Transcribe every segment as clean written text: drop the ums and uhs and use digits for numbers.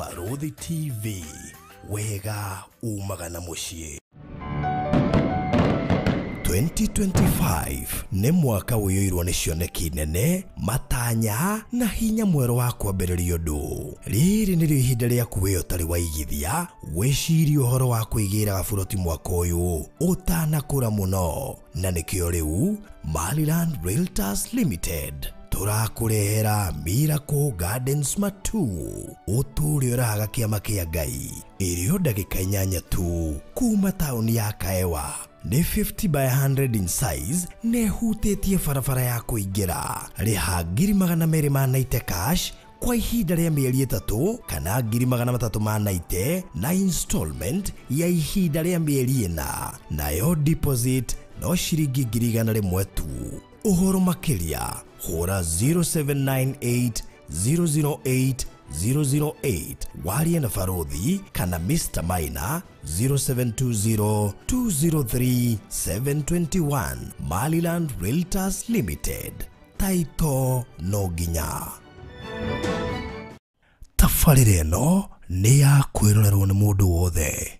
Barũthi TV, wega umaga na mũciĩ. 2025 nĩ mwaka ũiyũirwo nĩ cioneki nene, matanya na hinya mwerũ wa kwambĩrĩria ũndũ. Rĩrĩ nĩrĩo ihinda rĩaku we ũtarĩ waigithia wĩcirie ũhoro wa kwĩgĩra gaburoti mwaka ũyũ ũtanakũra mũno, na nĩkĩo rĩu Maryland Realtors Limited tũrakũrehera Miracle Gardens Matu, ũtũũre ũrahaga kĩama kĩa Ngai, ĩrĩ o ndagĩka 8 tu kuma taũni ya Kaewa. Nĩ 50 by 100 in size, nĩ ĩhutĩtie barabara ya kũingĩra. Rĩha 290,000 cash kwa ihinda rĩa mĩeri 3 kana 390,000 na installment ya ihinda rĩa mĩeri 4, nayo deposit no ciringi 100,000 tu. Ũhoro makĩria hũra 0798 008 008 warie na Baruthi kana Mr. Maina 0720 203 721. Maryland Realtors Limited, taito no nginya. Tabarĩra ĩno nĩ ya kwĩrorerwo nĩ mũndũ wothe.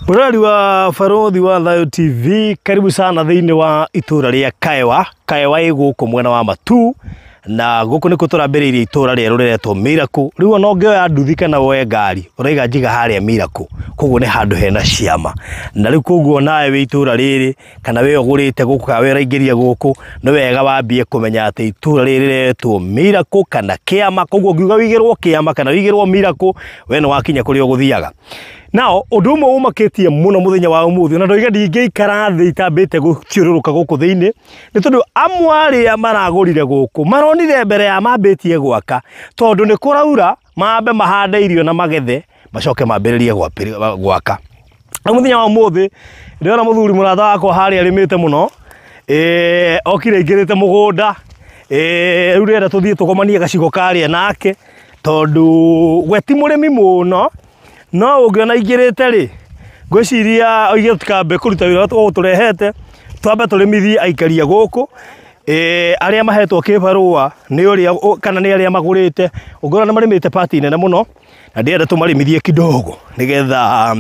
Mũrori wa Baruthi wa Thayo TV, karibu sana thĩinĩ wa itũra rĩa Kaewa. Kaewa ĩ gũkũ mwena wa Matu, na gũkũ nĩkuo tũrambĩrĩirie itũra rĩerũ rĩretwo Miracle. Rĩu ona ũngĩoya nduthi kana woe ngari, ũraiga njiga harĩa Miracle, koguo nĩ handũ hena ciama. Na rĩu koguo nawe wĩ itũra rĩrĩ kana we ũgũrĩte gũkũ kana we ũraingĩria gũkũ, nĩ wega wambie kũmenya atĩ itũra rĩrĩ rĩretwo Miracle kana kĩama. Koguo ũngiuga wĩigĩrwo kĩama kana wĩigĩrwo Miracle, we nĩ wakinya kũrĩa ũgũthiaga. Nao ũndũ ũmwe ũmakĩtie mũno mũthenya wa ũmũthĩ, ona ndoiga ndingĩikara thĩ itambĩte gũthiũrũrũka gũkũ thĩinĩ, nĩ tondũ amwe arĩa maragũrire gũkũ maronire mbere ya mambĩtie gwaka, tondũ nĩ kũraura mambe mahande irio na magethe macoke mambĩrĩrie gwaka. Rĩu mũthenya wa ũmũthĩ ndĩrona mũthuri mũrata wakwa harĩa arĩmĩte mũno, okire aingĩrĩte mũgũnda, rĩu ndĩrenda tũthiĩ tũgomanie gacigo karĩa nake, tondũ we ti mũrĩmi mũno, no ũngĩona aingĩrĩte rĩ, ngwĩciria oige tũtikambe kũruta wĩra ũrĩa tũrehete, twambe tũrĩmithie aikaria gũkũ, arĩa mahetwo kĩbarũa nĩ ũrĩa kana nĩ arĩa magũrĩte. Ũngĩona nĩ marĩmĩte pati nene mũno, na ndĩrenda tũmarĩmithie kidogo nĩgetha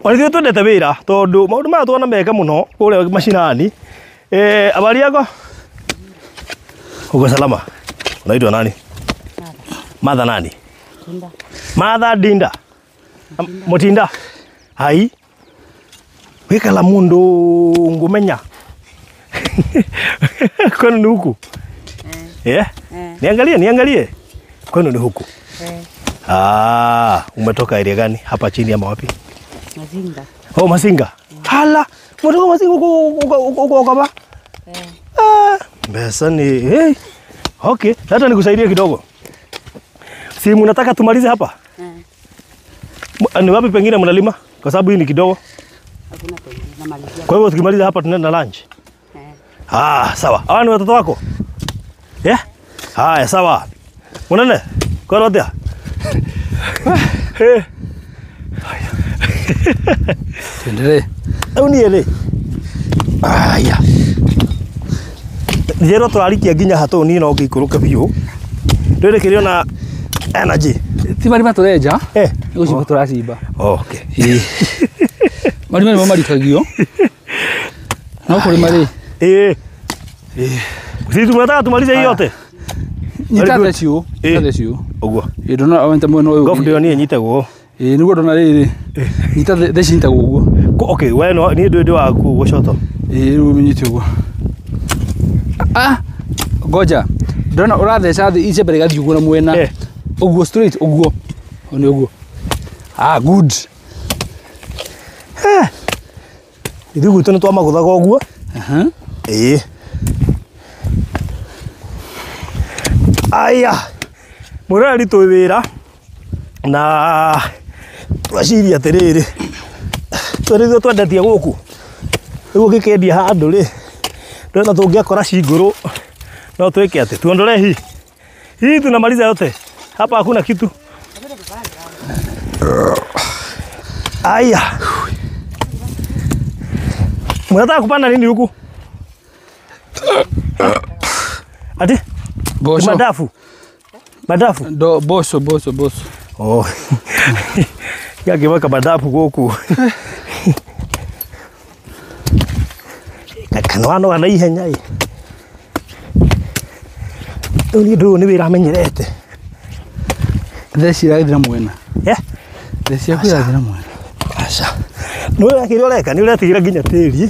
ona ithuĩ twendete wĩra, tondũ maũndũ maya tuona mega mũno kũrĩa macinani. Habari yako? Uko salama? Unaitwa nani? Martha nani? Martha Dinda. Mutinda. Hai. Wikala mundu ngumenya. Kwenu ni huku? Yeah? Niangalie, niangalie. Kwenu ni huku? Ah, umetoka area gani? Hapa chini ama wapi? Mazinga. Oh, Mazinga. Hala, umetoka Mazinga huko huko. Ah, mbesa ni hey. Okay, hata nikusaidie kidogo. Si mnataka tumalize hapa? Ni wapi pengine mnalima? Kwa sababu hii ni kidogo. Hakuna pengine, namalizia. Kwa hivyo tukimaliza hapa tunaenda lunch. Ah, sawa. Hawa ni watoto wako? Yeah? Haya, sawa. Munene, kwa rotea. Eh. Tuendelee. Au ni ele. Haya. Njero twarikia nginya hatu ni no ngikuruka biũ. Ndũrĩ kĩrĩ ona energy. Ti marima tũrenja, nĩ gũcimba tũracimba. Okay. Marima nĩmo marikagio. No kũrĩma rĩ. Si tunataka tumalize hii yote. Nyita theciũ, nyita theciũ. Ũguo. Ndona wente mwena ũyũ. Golf ndĩronire nyitagwo. Nĩguo ndona rĩrĩ. Nyita theci nyitagwo ũguo. Okay, we no niĩ ndĩ waku gũcoto. Rĩu ũmĩnyite ũguo. Ah, ngoja. Ndona ũratheca thĩ icembe rĩgathiĩ ũguo na mwena. Ũguo straight ũguo. Nĩ ũguo. Ah, good. Ithuĩ gwitũ nĩ twamagũthaga ũguo. Aya, mũrori twĩ wĩra na twaciria atĩrĩrĩ, tũrĩ twendetie gũkũ rĩu ũngĩkĩendia handũ rĩ, ndĩrona tũngĩakora cingũrũ no twĩke atĩ tuondolee hii hii, tunamaliza yote hapa, hakuna kitu. Aya, mnataka kupanda nini huku? Ati? Mboco. Madafu. Madafu? Ndo boso boso boso. Oh. Gakĩmaka madafu gũkũ. Kanwano na ihenya ĩ. Rĩu niĩ ndũyũ nĩ wĩra menyerete. Theci irathira mwena. Eh? Theci yaku irathira mwena. Aca. Nĩ ũrĩa ũreka nĩ ũretigĩra nginya tĩri.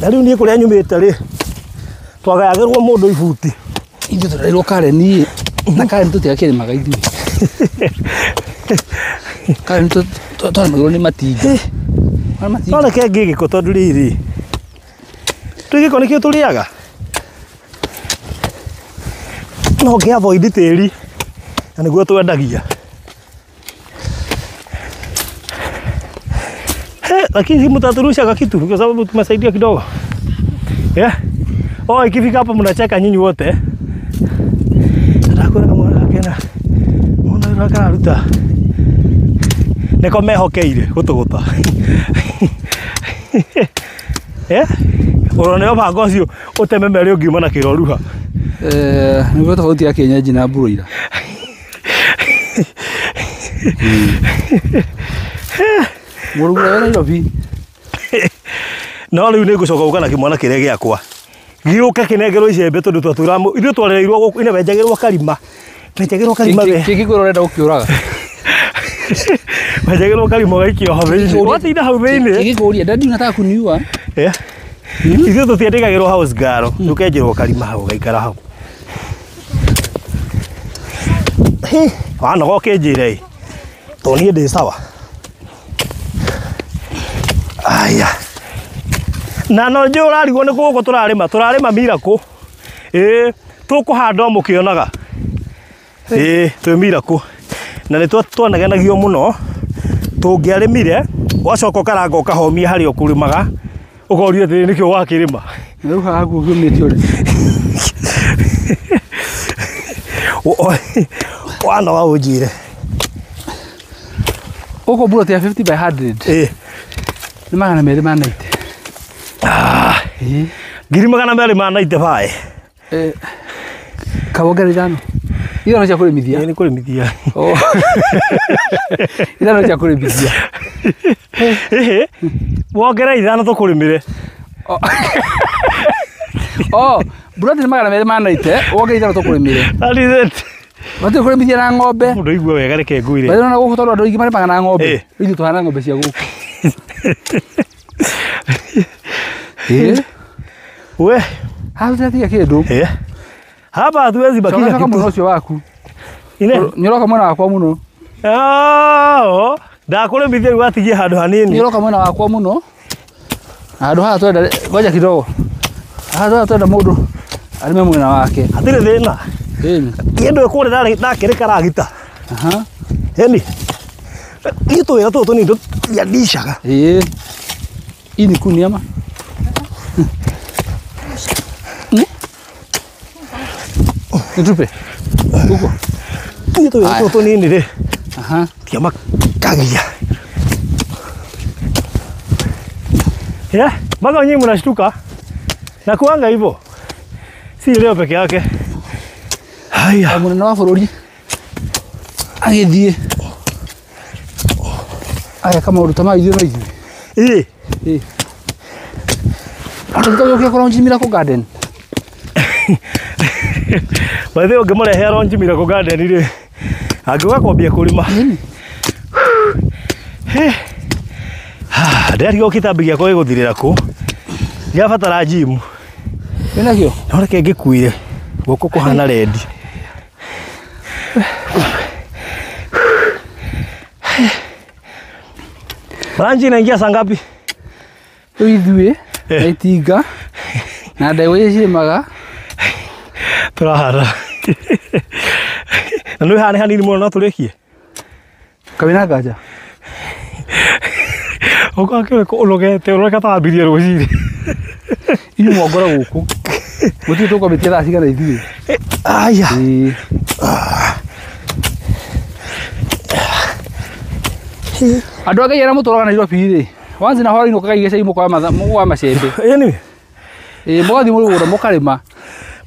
Na rĩu niĩ kũrĩa nyumĩte rĩ twagayagĩrwo mũndũ ibuti. Ithuĩ tũrerirwo Karen na Karen tũtiakĩrĩmaga ithuĩ. Karen twarĩmagĩrwo nĩ matinga. No reke ngĩ gĩko tondũ rĩrĩ twĩ gĩko nĩkĩo tũrĩaga. No ngĩ avoid tĩri na nĩguo twendagia. Lakini si mtaturusha kitu kwa sababu tumesaidia kidogo. Yeah. Oh, ikifika hapo mnacheka nyinyi wote. Ndakora kama kena. Mwana kararuta. Niko mehokeire gutuguta. Eh? Urone bango ucio uteme mere ungiuma na kiroruha. Eh, niguo tofauti ya kienyeji na broiler. Mũrugũra wa Nairobi. No rĩu nĩ ngũcoka gũka na kĩmwana kĩrĩa gĩakwa. Gĩũke kĩnengerwo icembe tondũ twatũra ithuĩ twarereirwo gũkũ ine wenjagĩrwo karima. Wenjagĩrwo karima we. Kĩngĩkwĩra ũrenda gũkĩũraga. Wenjagĩrwo karima ũgaikio hau thĩinĩ. Watinda hau thĩinĩ. Kĩngĩkũria daddy unataka kuniua? Eh. Ithuĩ tũtiandĩkagĩrwo house girl. Tũkenjerwo karima hau ũgaikara hau. Wanoga ũkĩnjĩra ĩ. Tondũ niĩ ndĩ sawa. Aya. Na no njũ ũrarigwo nĩ gũkũ tũrarĩma, tũrarĩma Miracle. Ĩĩ, tũkũhanda o mũkĩonaga. Ĩĩ, twĩ Miracle. Na nĩ twanegenagio mũno. Tũngĩarĩmire, wacoka ũkaranga ũkahomia harĩa ũkũrĩmaga, ũkorio atĩrĩ nĩkĩo wakĩrĩma. Rĩu haha guo kĩũmĩte ũrĩ. Wanoga ũnjĩre. Ũkũ plot ya 50 by 100. Ĩĩ. Nĩ 290. Ah, ngiri 295. Eh, kawongera ithano. Ithano cia kũrĩmithia. Nĩ kũrĩmithia. Oh. Ithano cia kũrĩmithia. Ĩhĩ. Wongera ithano tũkũrĩmĩre. Oh, plot nĩ 290, wongera ithano tũkũrĩmĩre. That is it. Bati kũrĩmithia na ng'ombe. Mũndũ igua wega reke ngwĩre. Bati na gũkũ tondũ andũ aingĩ marĩmaga na ng'ombe. Ithuĩ tũhana ng'ombe cia gũkũ. Eh? We, haha tũtiga kĩndũ. Eh. Hapa hatuwezi bakisha kitu. Mũno ũcio waku. Ine. Nyoroka mwena wakwa mũno. Oh, ndakũrĩmithia rĩu watigie handũ hanini. Nyoroka mwena wakwa mũno. Handũ haha twenda ngoja kidogo. Haha twenda mũndũ arĩme mwena wake. Hatirĩ thĩna. Ĩni. Kĩndũ ĩkũrĩ ndakĩrĩ karagita. Aha. Ĩni. Niĩ tũwĩra tũtũ tũnini tũtiandicaga. Ĩĩ. Hii ni kuni ama? Nitupe. Huko. Niĩ tũwĩra tũtũ tũnini rĩ. Aha. Tiamakagia. Yeah, mpaka nyinyi mnashtuka. Na kuanga hivyo. Si leo peke yake. Haya. Mũnene wa bũrũri agĩthiĩ ageka maũndũ ta maya ithuĩ no ithuĩ. Ĩĩ. Ĩĩ. Andũ gũkĩra kũronji Miracle Garden. By the way, ũngĩmũrehe aronji Miracle Garden rĩ, angĩũka kwambia kũrĩma. Ndĩrarigwo kĩtambi gĩakwa gĩgũthirĩra kũ. Ndĩrabatara gym. Wĩnakĩo? No reke ngĩkuire. Guoko kũhana rendi. Branch inaingia saa ngapi? Rĩu ithuĩ na itinga na ndegwa iria cirĩmaga Tũrahara. Na nĩ haha nĩ hanini mũno no tũrĩkie. Kawĩna nganja. Ũgakĩreka ũnogete ũroneka ta wambirie rũcinĩ. Inyuĩ mwongora gũkũ. Gũtirĩ tũkwambĩtie thaa cigana ithuĩ. Aya. Ĩĩ. Andũ a Ngai arĩa mũtũraga Nairobi rĩ, wanzi na hwaĩ-inĩ ũkaga gĩcagi mũkoya macembe. Ĩni. Ĩĩ, mũgathiĩ mũgũnda mũkarĩma.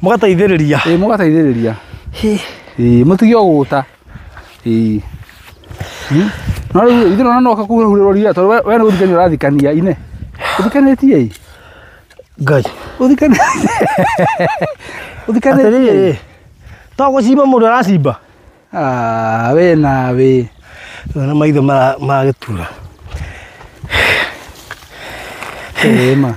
Mũgateithĩrĩria. Ĩĩ, mũgateithĩrĩria. Ĩĩ mũtige ũgũta. Ĩĩ. No rĩu ithuĩ no noka kũhurĩrwo ria tondũ we nĩ gũthikania ũrathikania ine. Ũthikanĩtie ĩ? Ngai. Ũthikanĩtie. Ũthikanĩtie. Atĩrĩrĩ. To gũcimba mũndũ aracimba. Ah, we nawe. Na maitho maragĩtura. Ĩma.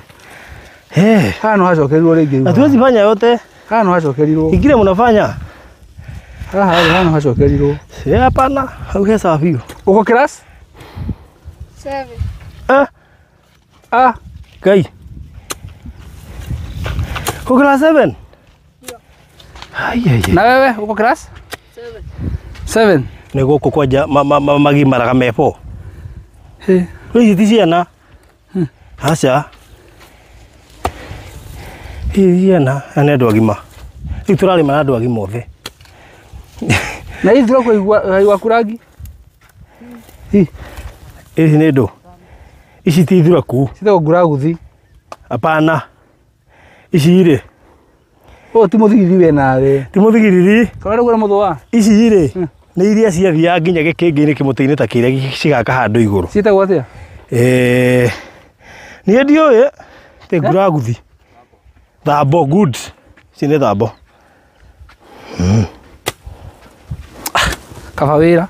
Eh. Haha no hacokerirwo rĩngĩ. Hatuwezi fanya yote. Haha no hacokerirwo. Ingine mnafanya. Haha no hacokerirwo. Si hapana, hau he sawa biũ. Uko class? 7. Eh, Ah, Ngai. Uko class 7? Ai ai. na wewe uko class? 7. 7. Nĩ gũkũ kwanja magimaraga mepo. He. Rĩu ici ti ciana. Aca. Ici ciana, aya nĩ andũ agima. Rĩu tũrarĩma na andũ agima othe. Na hii thiroko igua kurangi? Hi, Ici nĩ ndũ. Ici ti thuraku. citagwo nguraguthi. Hapana. Ici rĩ, Ũyũ ti mũthigiri we nawe. ti mũthigiriri. Korwo rĩu mũthũa. Ici rĩ, nĩ iria ciathiaga nginya gĩkĩngĩ-inĩ kĩmũtĩ-inĩ ta kĩrĩa cigaka handũ igũrũ. Ciĩtagwo atĩa? Niĩ ndiũĩ ti nguraguthi. Thambo good. Ici nĩ thambo. Kaba wĩra.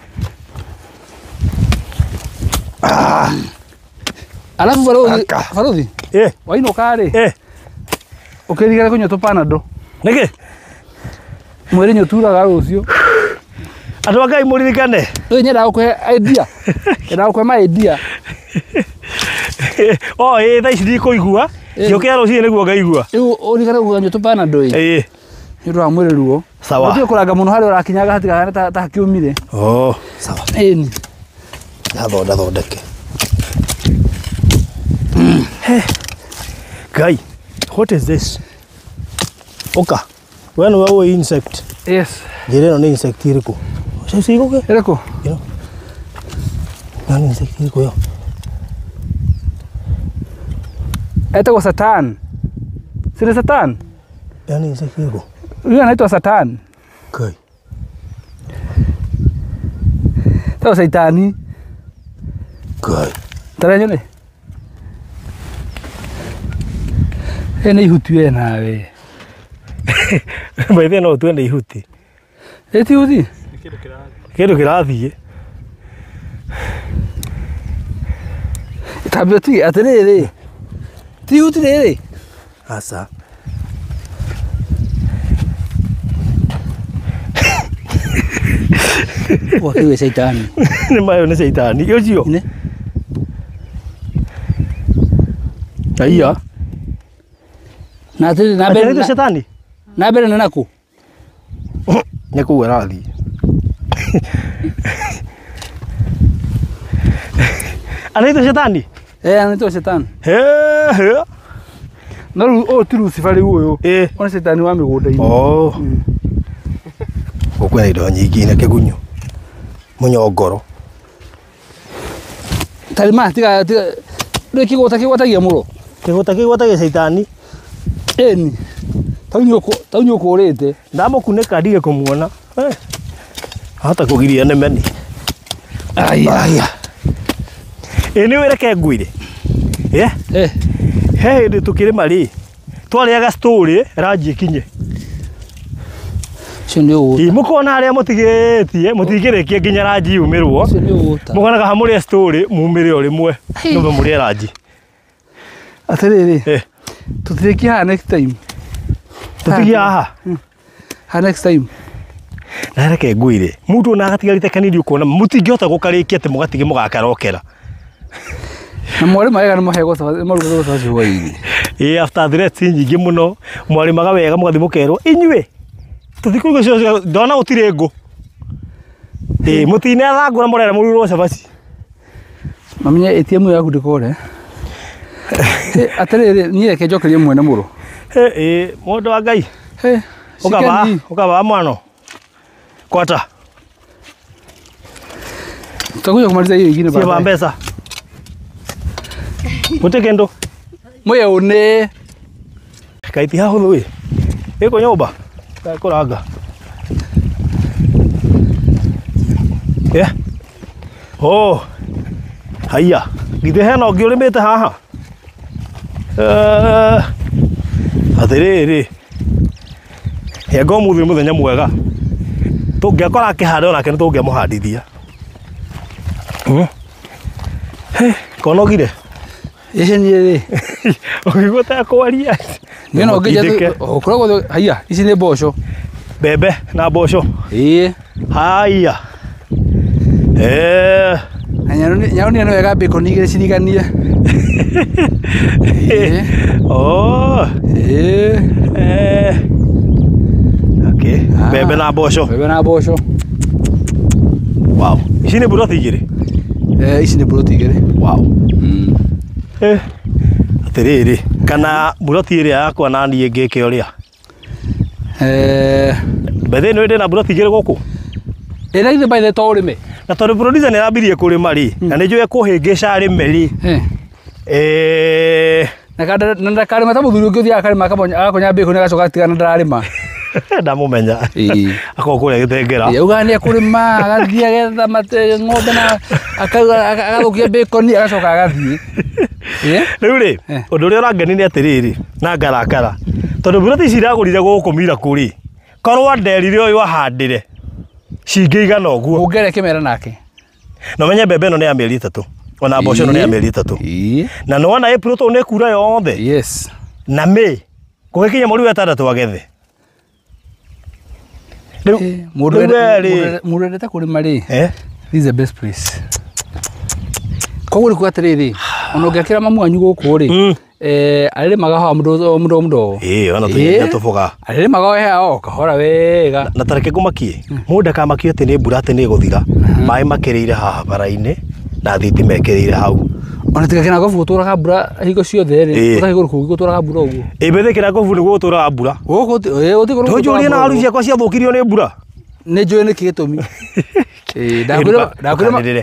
Alafu barothi, barothi, Eh, wainũka rĩ, eh, ũkĩririkane kũnyua tũpanado. nĩkĩ? Mwĩrĩ nĩ ũturaga rũciũ. Andũ a Ngai mũririkane. Rĩu nyendaga gũkũhe idea. Nyendaga gũkũhe ma idea. Oh, ĩ thaa ici ndikũigua. Ngĩũkĩra rũcinĩ nĩguo ngaigua. Rĩu ũririkane kũnyua tũpanado ĩ. Ĩ. Nĩ ũndũ wa mwĩrĩ ruo. Sawa. Ũtige kũranga mũno harĩa ũrakinyaga hatigahane ta hakĩũmire. Oh, sawa. Ĩni. Ndathonda thondeke. Ngai, what is this? Oka. We nĩwe ũĩ insect. Yes. Njĩra ĩno nĩ insect ĩrĩkũ? Ũcio cigũke? Ĩrĩkũ? Ĩno. Ĩno nĩ insect ĩrĩkũ ĩyo? Etagwo Satan. Si ni Satan? Ĩno nĩ insect ĩrĩkũ? Huyu anaitwa Satan. Ngai. Etagwo Saitani. Ngai. Tara nyone. Ĩ nĩ ihuti we nawe. By the way, no ũtue nĩ ihuti. Ĩ ti ihuti? Kĩndũ kĩrathiĩ. Tambia ũtige atĩrĩrĩ. Ti ihuti rĩrĩ? Aca. Wakĩgwe Saitani. Nĩ mayo nĩ caitani. Ũcio. Ine. Aiya. Na atĩrĩrĩ na mbere Atĩrĩrĩ cetani. na mbere nĩ nakũ? Nĩ kũu arathiĩ. Anaitwo cetani? Eh, anaitwa Shetani. He he. No rĩu ũyũ ti Lucifer rĩu ũyũ. Ĩ. Ũyũ nĩ Saitani wa mĩgũnda-inĩ. Oh. Gũkwĩna indo nyingĩ na kĩgunyũ. Mũnyongoro. Tarĩ tiga tiga rĩu kĩgũta kĩgwatagia mũro. Kĩgũta kĩgwatagia caitani. Ĩni. Tau nĩ ũkũrĩte. Ndamũkunĩka ndige kũmuona. Eh. Hata kũgiria nĩ meni. Aya. Aya. Ĩ nĩ wĩreke ngwĩre. Eh? Eh. He hĩndĩ tũkĩrĩma rĩ, twarĩaga story ranji ĩkinye. Ũcio nĩ ũgũta. Ĩ mũkona harĩa mũtigĩtie, mũtingĩrĩkia nginya ranji yumĩrwo. Ũcio nĩ ũgũta. Mũkonaga ha mũrĩe story mumĩre o rĩmwe. Nũme mũrĩe ranji. Atĩrĩrĩ. Eh. Tũtirĩkia haha next time. Tũtigie haha. Haha next time. Na reke ngwĩre, mũndũ ona agatigarĩte kanini ũkona mũtingĩhota gũkarĩkia atĩ mũgatige mũgakarokera. Na mwarĩma wega nĩ mũhegwo cabaci, marugagwo cabaci hwaĩ-inĩ. Ĩ after threats nyingĩ mũno, mwarĩmaga wega mũgathiĩ mũkerwo inyuĩ tũtikũruga cio ndona gũtirĩ ngũ. Ĩ mũtinethangũra mũrera mũrugĩrwo cabaci. Mamenye ATM yaku ndĩkore. Atĩrĩrĩ, niĩ reke njokerie mwene mũro. Ĩ mũndũ wa Ngai. He. Ũkaba, ũkaba mwano. Kwata. Tutakuja kumaliza hiyo ingine Ciĩba baadaye. mbeca. Gũtirĩ kĩndũ. Mwĩ une. Kaĩ ti hahũthũ ĩ. Ĩkũ nyũmba. Kũranga. Oh. Haiya, githĩ hena ũngĩ ũrĩmĩte haha? Atĩrĩrĩ. Hengo ũmũthĩ nĩ mũthenya mwega. Tũngĩakora akĩhanda onake nĩ tũngĩamũhandithia. Konogire? Ĩhĩ niĩ rĩ. Ũkĩigua ta kwaria. Niĩ no ngĩnja ũkoragwo haiya, ici nĩ mboco. Mbembe na mboco. Ĩĩ. Haiya. Na nyaronire nĩ wega bacon igĩrĩ ciriganie. Ĩĩ. Oh. Ĩĩ. Okay. Mbembe na mboco. Mbembe na mboco. Wow. Ici nĩ mburoti igĩrĩ? Ici nĩ mburoti igĩrĩ. Wow. Atĩrĩrĩ, kana mburoti ĩrĩa yakwa na niĩ ngĩke ũrĩa? Bethe nĩ ndĩna mburoti igĩrĩ gũkũ? Ĩ na githĩ by the to ũrĩme? Na tondũ producer nĩ arambirie kũrĩma rĩ, na nĩ njũĩ kũhĩngĩca arĩme rĩ. Na ndakarĩma ta mũthuri ũngĩ ũthiaga akarĩma agakonya bacon agacoka atigana ndararĩma. Ndamũmenya. Akorwo kũrĩa Gĩtengera. Augaga nĩ ekũrĩma, agathiĩ agetha ng'ombe na agathũkia bacon agacoka agathiĩ. Rĩu rĩ, ũndũ ũrĩa ũrangenia nĩ atĩrĩrĩ, na ngarakara. Tondũ mburoti ici iragũrire gũkũ Miracle rĩ, korwo nderire ũyũ ahandĩre, cingĩigana ũguo. Ũngĩarĩa kĩmera nake. Na ũmenye mbembe ĩno nĩ ya mĩeri 3. Ona mboco ĩno nĩ ya mĩeri 3. Na nĩ wona April tondũ nĩ kura yothe. Yes. Na May, gũgĩkinya mweri wa 6 agethe. Rĩu mũndũ endete kũrĩma rĩ, this is the best place. Koguo nĩ kuga atĩrĩrĩ, ona ũngĩakĩra mamu wanyu gũkũ rĩ, arĩrĩmaga haha mũndũ mũndũ. Ĩĩ, ona tũnyanya tũboga. Arĩrĩmaga o haha o kahora wega. Na tareke ngũmakie, mũndũ ndakamakio atĩ nĩ mbura atĩ nĩ ĩgũthira. Maĩ makĩrĩire haha bara-inĩ na thitima ĩkĩrĩire hau. Ona tiga Kĩnangobu gũtũraga mbura hingo ciothe rĩ, gũtarĩ kũndũ kũngĩ gũtũraga mbura ũguo. Ĩ bethe Kĩnangobu nĩguo gũtũraga mbura. Gũkũ gũtirĩ kũndũ Ndũnjũrie na waru ciakwa ciathũkirio nĩ mbura. Nĩ njũĩ nĩkĩ gĩtũmi.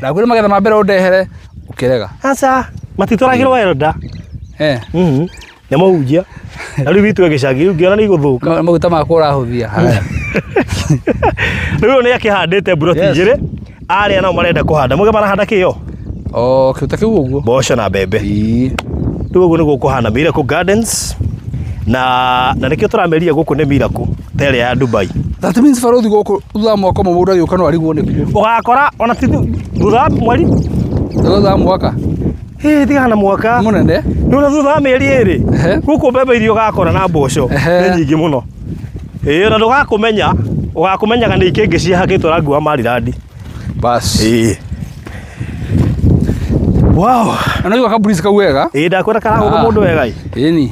Ndakwĩra magetha ma mbere ũndehere ũkĩrega. Aca, matitwaragĩrwo elda. Nĩ mũhunjia. Na rĩu witũ gĩcagi rĩu ngĩona nĩ igũthũka. Maguta makwa ũrahũthia. Rĩu ũyũ nĩ akĩhandĩte mburoti igĩrĩ, arĩa nao marenda kũhanda. Mũge marahanda kĩo? O kĩu ta kĩu ũguo. Mboco na mbembe. Rĩu ũguo nĩguo kũhana Miracle Gardens. Na nĩkĩo tũrameria gũkũ nĩ Miracle ta ĩrĩa ya Dubai. That means barothi gũkũ thutha wa mwaka ũmwe mũndũ agĩũka no arigwo nĩkuo. Ũgakora ona ti thutha wa mweri? Thutha wa mwaka. Tigana na mwaka. Mũnene. Nĩ ũrĩa thutha wa mĩeri ĩrĩ. Gũkũ mbembe iria ũgakora na mboco nĩ nyingĩ mũno. Na ndũgakũmenya, ũgakũmenyaga nĩ ikĩngĩ ciahakĩtwo rangi wa marirandi. Bas. Wow. Na no kaburici kau wega. Ĩĩ ndakwĩra karagũka mũndũ wega ĩ. Ĩni.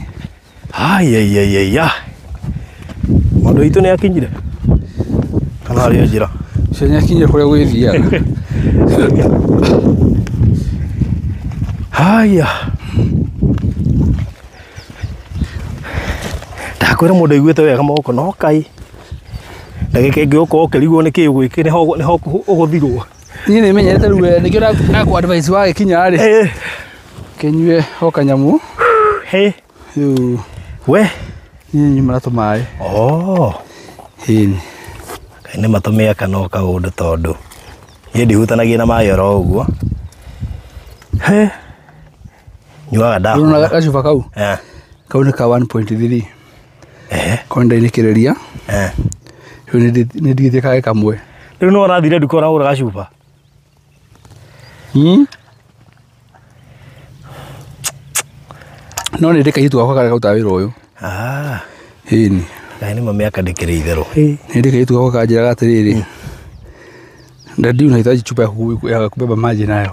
Ai. Mũndũ witũ nĩ akinyire. Kana arĩ o njĩra. Ũcio nĩ akinyire kũrĩa gwĩthiaga. Haya. Ndakwĩra mũndũ aiguĩte wega moko no kai. Ndagĩka ĩngĩ ũkorwo ũkĩrigwo nĩ kĩĩ ũgwĩka nĩho ũgũthirwo. Niĩ nĩ menyerete rĩu we, nĩkĩo ndakũ advice wagĩkinya rĩ. Kĩnyue o kanyamũ. Rĩu. We. Niĩ nyuma na tũmaĩ. Oh. Ĩni. Kaĩ nĩ matũmĩaka no kaũndũ tondũ niĩ ndihutanagia na maĩ oro ũguo. Nyuaga ndawa. Ũrona gacuba kau? Kau nĩ ka 1.3. Ko ndainĩkĩrĩria. Rĩu nĩ ndigithie kage kamwe. Rĩu no ũrathire nduka ũragũra gacuba? No nĩ ndĩ kairĩtu gakwa karĩa karutaga wĩra ũyũ. Ĩni. Kaĩ nĩ ma mĩaka ndĩkĩrĩ itherũ. Nĩ ndĩ kairĩtu gakwa kanjĩraga atĩrĩrĩ, Daddy unahitaji chupa ya kubeba maji nayo.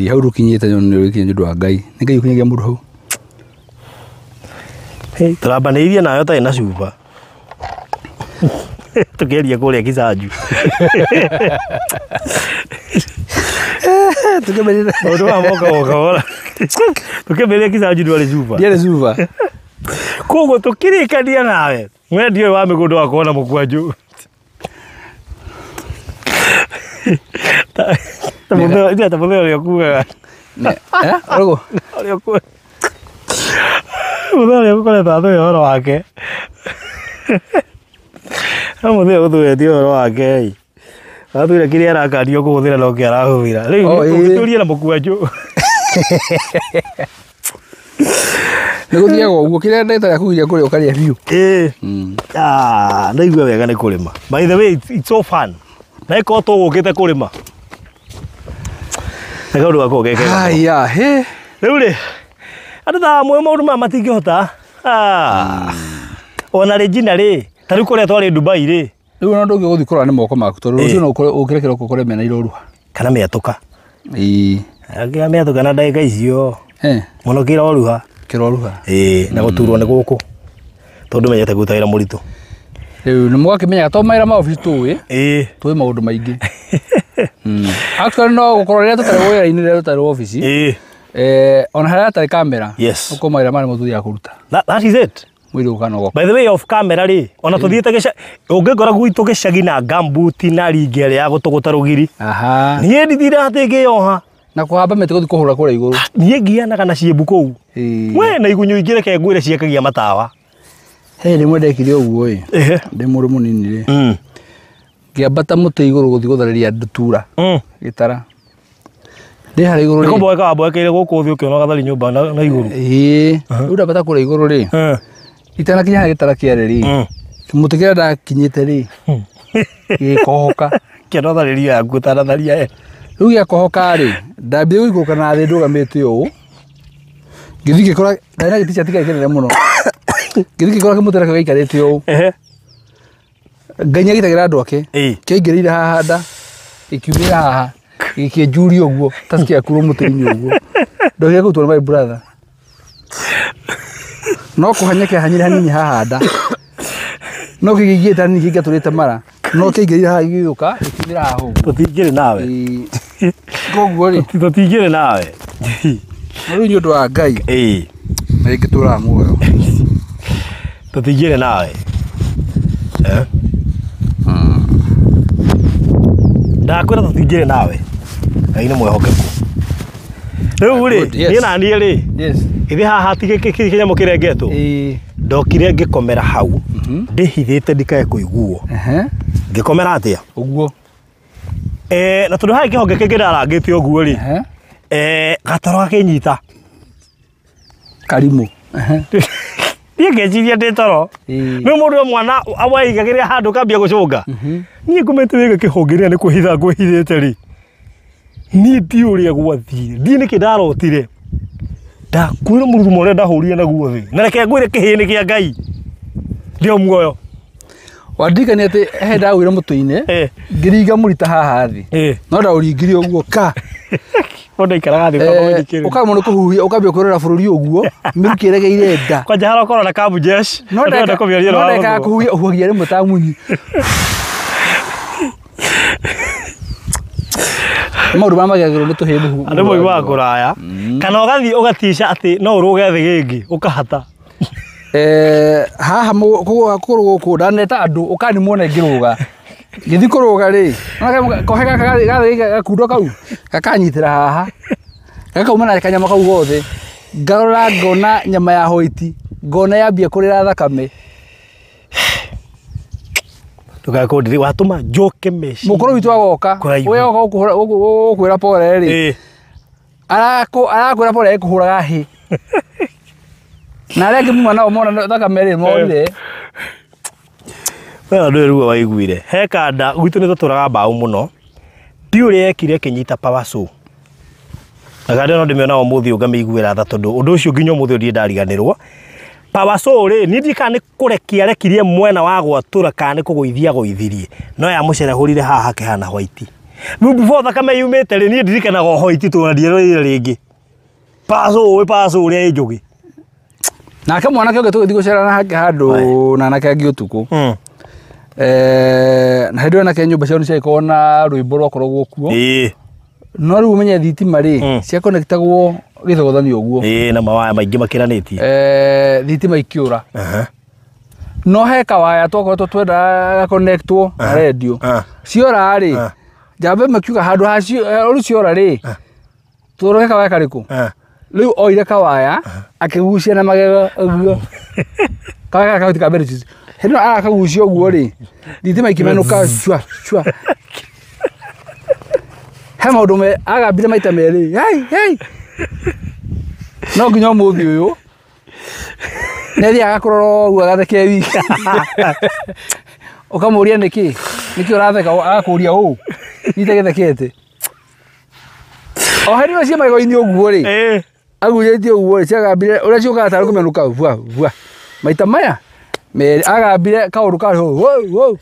Hau ndũkinyĩte nĩ ũrĩkinya nĩ ũndũ wa Ngai. Nĩ Ngai ũkinyagia mũndũ hau. Tũrambanĩirie nayo tarĩ na cuba. Tũkĩaria kũrĩa Kisanju. Tũkĩambĩrĩria. Maũndũ maya moka o kahora. Tũkĩambĩrĩria Kisanju ndwarĩ cuba. Ndiarĩ cuba. Koguo tũkĩrĩkania nawe. Mwendia ũyũ wa mĩgũnda wakorwo na mũkwanjũ. Ta mũthee ũrĩa ũkuaga. Ũrĩkũ? Ũrĩa ũkuaga. Mũthee ũrĩa ũkoretwo athũĩ ũhoro wake. No mũthee ũthũĩtie ũhoro wake ĩ. Athura kĩrĩa arakanio kũhũthĩra no kĩo arahũthĩra. Rĩu ũngĩtũria na mũkwanjũ. Nĩ gũthiaga ũguo kĩrĩa ndagĩtarĩ akũgiria kũrĩa ũkarĩa biũ. Ĩĩ. Ah, ndaigua wega nĩ kũrĩma. By the way, it's so fun. Na ĩkorwo tũgũkĩte kũrĩma. Nĩ kaũndũ gakoragwo ge kega. Haya, he. Rĩu rĩ, andũ ta amwe maũndũ maya matingĩhota. Ah. Ona Regina rĩ, ta rĩu kũrĩa twarĩ Dubai rĩ. Rĩu ona ndũngĩ gũthiĩ kũrora nĩ moko maku tondũ rũciũ no ũkore ũkĩre kĩroko ũkore mena iroruha. Kana mĩatũka. Ĩĩ. Angĩa mĩatũka na ndagĩka icio. Eh. Mũno kĩroruha. Kĩroruha. Ĩĩ, na gũturwo nĩ gũkũ. Tondũ menyete kũruta wĩra mũritũ. Rĩu nĩ mũgakĩmenyaga to mawĩra ma obici tũĩ. Ĩĩ. Tũĩ maũndũ maingĩ. Actually no gũkorwo rĩrĩa tũtarĩ wĩra-inĩ rĩrĩa tũtarĩ obici. Ĩĩ. Ona harĩa hatarĩ kamera. Yes. Ũkorwo mawĩra marĩa mũthiaga kũruta. That is it. Mwĩrĩ ũkanogoka. By the way, off camera rĩ, ona tũthiĩte gĩca ũngĩngora gwitũ gĩcagi na gambuti na ringi ĩrĩa ya gũtũgũta rũgiri. Aha. Niĩ ndithire atĩ ngĩyoha. Na kũhamba mĩtĩ gũthiĩ kũhũra kũrĩa igũrũ. Niĩ ngianaga na ciĩmbu kũu. We na igunyũ ingĩ reke ngwĩre ciakagia matawa. He rĩmwe ndekire ũguo ĩ. Ndĩ mũndũ mũnini rĩ. Ngĩambata mũtĩ igũrũ gũthiĩ gũtharĩria ndutura. Gĩtara. Ndĩ harĩa igũrũ rĩ. Nĩ kũmboeka wamboekeire gũkũ thĩ ũkĩona gathari nyũmba na igũrũ. Ĩĩ. Rĩu ndambata kũrĩa igũrũ rĩ. Itanakinya harĩa gĩtara kĩarĩ rĩ. Kĩmũtĩ kĩrĩa ndakinyĩte rĩ. Gĩkohoka. Kĩona tharĩrio yaku ũtanatharia ĩ. Rĩu gĩakohoka rĩ, ndambire gũikũrũka na thĩ ndũgamĩte ũũ. Ngĩthiĩ ngĩkora ndarĩ na gĩtĩ kĩa kĩnene mũno. Ngĩthiĩ ngĩkora kĩmũtĩ nakĩo gĩaikarĩte ũũ. Ngai nĩagitagĩra andũ ake. Kĩaingĩrĩire haha nda, gĩkiumĩra haha, gĩkĩnjuria ũguo ta kĩakurwo mũtĩ-inĩ ũguo. Ndokire kũrutwo nĩ my brother. No kũhanya kĩahanyire hanini haha nda. No kĩngĩingĩrĩte hanini kĩngĩatũrĩte mara. No kĩaingĩrĩire haha gĩgĩũka gĩkiumĩra haha ũguo. Tũtingĩrĩ nawe. Koguo rĩ. Tũtingĩrĩ nawe. No rĩu nĩ ũndũ wa Ngai. Ĩĩ. Na ingĩtũraga muoyo. Tũtingĩrĩ nawe. Ndakwĩra tũtingĩrĩ nawe. Ngai nĩ mwĩhokeku. Rĩu rĩ, niĩ na niĩ rĩ. Yes. Ithe haha ti kĩnyamũ kĩrengetwo. Ndokire ngĩkomera hau. Ndĩhithĩte ndikae kũiguo. Ngĩkomera atĩa? Ũguo. Na tondũ harĩ kĩhonge kĩngĩ ndarangĩte ũguo rĩ. Gatoro gakĩnyita. Karimũ. Niĩ ngĩciria ndĩ toro. Nĩ mũndũ mwana waigagĩrĩra handũ kambia gũcũnga. Niĩ ngomete wega kĩhonge rĩrĩa nĩ kwĩhitha ngwĩhithĩte rĩ. Niĩ ndiũĩ ũrĩa gwathire. Ndiũĩ nĩkĩ ndarotire. Ndakuire mũrurumo ũrĩa ndahũrire naguo thĩ. Na reke ngwĩre kĩhĩĩ kĩa Ngai. Ndĩ muoyo. Wandirikania atĩ he ndagũire mũtĩ-inĩ, ngĩringa mũrita haha thĩ. No ndaũringire ũguo ka. Ũndũ ikaraga thĩ ũkamba wĩthikĩrĩria. Ũkaremwo nĩ kũhuhia ũkambia kwĩrora bũrũri ũguo, mĩrukĩ ĩregeire nda. Kwanja harĩa ũkorwo na kambu jeshi. No ndekaga kũhuhia ũhuhagia rĩmwe ta munyi. Maũndũ marĩa magĩagĩrwo nĩ tũhĩĩ mũhu. Andũ moimaga kũraya. Kana ũgathiĩ ũgatica atĩ no ũrũge thĩ gĩngĩ ũkahata. Haha kũgũrũ gũkũ ndaneta andũ ũkani muone ngĩrũga. Ngĩthiĩ kũrũga rĩ, kohe gaka gathĩ gakundo kau gakanyitĩra haha. Gakauma na kanyama kau gothe. Ngarora ngona nyama ya hoiti, ngona yambia kũrĩra thakame. Ndũgakũndĩrĩ watũma njoke meciria. Mũkũrũ witũ agoka, ũrĩa oka gũkũhũra pore rĩ. Arakwĩra pore ĩkũhũraga hĩ. Na arĩa angĩ muma nao mona thakame rĩ morire. We ndũĩ ruo waiguire. He kanda gwitũ nĩ tũtũraga mbaũ mũno. Ndiũĩ ũrĩa ekire akĩnyita power saw. Na kanda ĩno ndĩmĩona ũmũthĩ ũyũ ngamĩiguĩra tha tondũ ũndũ ũcio nginya ũmũthĩ ũyũ ndirĩ ndariganĩrwo. Power saw rĩ, niĩ ndiũĩ kana nĩ kũrekia arekirie mwena wa gwatũra kana nĩ kũgũithia agũithirie. No yamũcerehũrire haha hakĩhana white. Rĩu before thakame yumĩte rĩ, niĩ ndirikanaga o white tondũ ndieroreire rĩngĩ. Power saw, power saw ũrĩa ĩ njũgĩ. Nake mwanake ũngĩ tũgĩthiĩ gũcera na hake handũ na anake angĩ ũtukũ. Na hĩndĩ ĩyo anake nyũmba ciao nĩ ciagĩkoragwo na rwĩmbo rwakoragwo kuo. No rĩu ũmenye thitima rĩ, ciakonektagwo gĩthogothani ũguo. Ĩĩ, na mawaya maingĩ makĩranĩtie. Thitima ikĩũra. No he kawaya twakoretwo twenda gakonektwo na redio. Ciora rĩ, njamba ĩmwe ĩkiuga handũ ha rĩu ciora rĩ, tũroge kawaya karĩkũ? Rĩu oire kawaya akĩgucia na magego ũguo. Kawaya gaka ka mbere hĩndĩ ĩno arakagucia ũguo rĩ, thitima ikĩmenũka cua cua. He maũndũ me agambire maita merĩ. Hey, hey. No nginya ũmũthĩ ũyũ. Nĩathiaga kũrora ũguo agatheke wiki. Ũkamũria nĩkĩ? Nĩkĩ ũratheka agakũria ũũ? Nitagĩthekete. O hĩndĩ ĩyo ciĩ magego-inĩ ũguo rĩ. Agurĩtie ũguo rĩ ciagambire ũrĩa ciũkaga tarĩ kũmenũka vua vua. Maita maya merĩ agambire kaũndũ karĩ hau hau.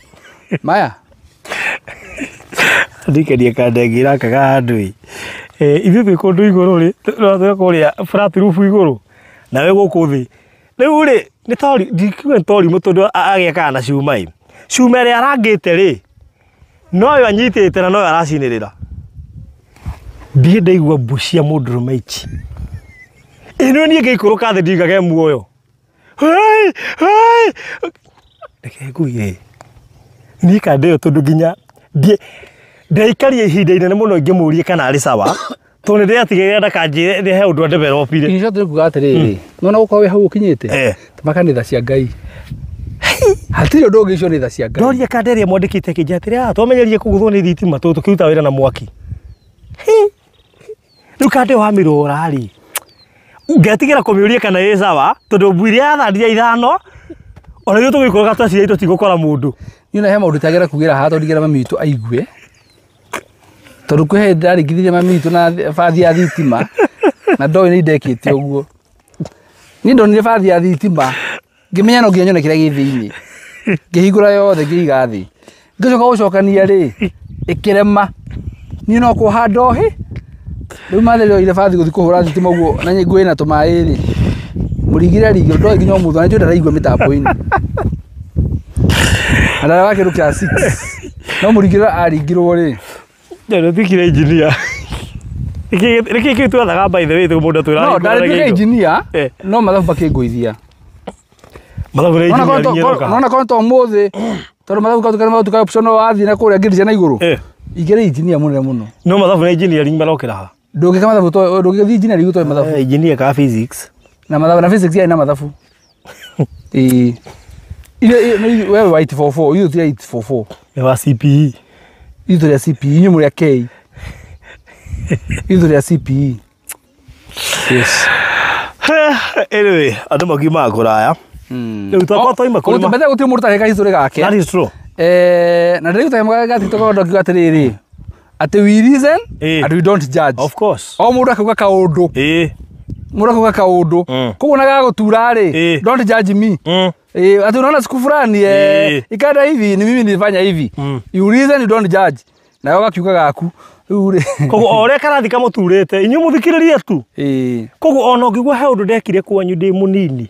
Maya. Ndikenia kanda ĩngĩ ĩrakaga handũ ĩ. Ithuĩ twĩ kũndũ igũrũ rĩ, twĩ kũrĩa flat roof igũrũ, nawe gũkũ thĩ. Rĩu rĩ, nĩ tori, ndikiuga nĩ tori tondũ agĩakaga na cuma ĩ. Cuma ĩrĩa arangĩte rĩ, noyo anyitĩte na noyo aracinĩrĩra. Ndirĩ ndaigua mbu cia mũndũrũme ici. Ĩno niĩ ngĩikũrũka thĩ ndigage muoyo. Hei, hei. Reke ngwĩre. Niĩ kanda ĩyo tondũ nginya ndaikaria ihinda inene mũno ngĩmũrie kana arĩ sawa tondũ nĩ ndĩratigĩrĩra ndakanjĩre he ũndũ adevelopire. In short nĩ kuga atĩrĩrĩ, nĩwona gũkorwo wĩ hau ũkinyĩte, ta makanitha cia Ngai. Hatirĩ ũndũ ũngĩ icio nĩ tha cia Ngai. Ndoria kanda ĩrĩa mwandĩkĩte ĩkĩnjĩra atĩrĩ, twamenyerie kũgũthwo nĩ thitima tondũ tũkĩruta wĩra na mwaki. Rĩu kanda ĩyo wamĩrora rĩ, ngetigĩra kũmĩũria kana ĩ sawa tondũ mbu iria yathandire ithano ona ithuĩ tũgĩikũrũka tweciria tũtigũkora mũndũ. Niĩ ona he maũndũ itagera kugĩra haha tondũ ndingĩra mami witũ aigue. Tondũ kwĩ hĩndĩ ndaringithirie mami witũ na bathi ya thitima na ndoĩ nĩ ndekĩte ũguo. Niĩ ndonire bathi ya thitima ngĩmenya no nginya nyone kĩrĩa gĩ thĩinĩ. Ngĩhingũra yothe ngĩiga thĩ. Ngĩcoka gũcokania rĩ ĩkĩrema. Niĩ no kuoha ndohi. Rĩu mathĩrĩ oire bathi gũthiĩ kũhũra thitima ũguo na ngũĩ na tũmaĩ rĩ. Mũringire ringire ndoĩ nginya ũmũthĩ na njũĩ ndaraigua mĩtambo-inĩ. Na ndarĩ wa kĩndũ kĩa 6. No mũringire aringirwo rĩ. Ndatuĩkire engineer. Nĩkĩ kĩu twethaga by the way mũndũ atwĩra No ndarĩtuĩka engineer no mathabu makĩngũithia. Mathabu nĩ engineering ĩroka. Nona korwo to ũmũthĩ tondũ mathabu katuĩka nĩ matuĩka optional wathiĩ na kũrĩa ngiri cia na igũrũ. Ingĩrĩ engineer mũnene mũno. No mathabu nĩ engineering marokĩra ha. Ndũngĩka mathabu to ndũngĩthiĩ engineering ũtoĩ mathabu. Engineer ka physics. Na mathabu na physics yarĩ na mathabu. Ĩĩ. Ile wewe wa 844, ithuĩ tũrĩ 844. Nĩ wa CPE. Ithuĩ tũrĩ a CPE, inyuĩ mũrĩ a K. Ithuĩ tũrĩ a CPE. Yes. Anyway, andũ makiumaga kũraya. Rĩu twakwa twaima kũrĩma. Mbere gũtirĩ mũndũ ũtareka history gake. That is true. Na ndĩrĩgũta ga TikTok andũ akiuga atĩrĩrĩ, atĩ we reason and we don't judge. Of course. O mũndũ akauga kaũndũ. Mũndũ akauga kaũndũ. Koguo na gagũtura rĩ, don't judge me. Ati unaona siku fulani ikada hivi ni mimi nilifanya hivi. You reason you don't judge. Nawe gakiuga gaku. Rĩu rĩ. Koguo o ũrĩa karathi kamũturĩte, inyuĩ mũthikĩrĩrie tu. Koguo ona ũngĩigua he ũndũ ndekire kwanyu ndĩ mũnini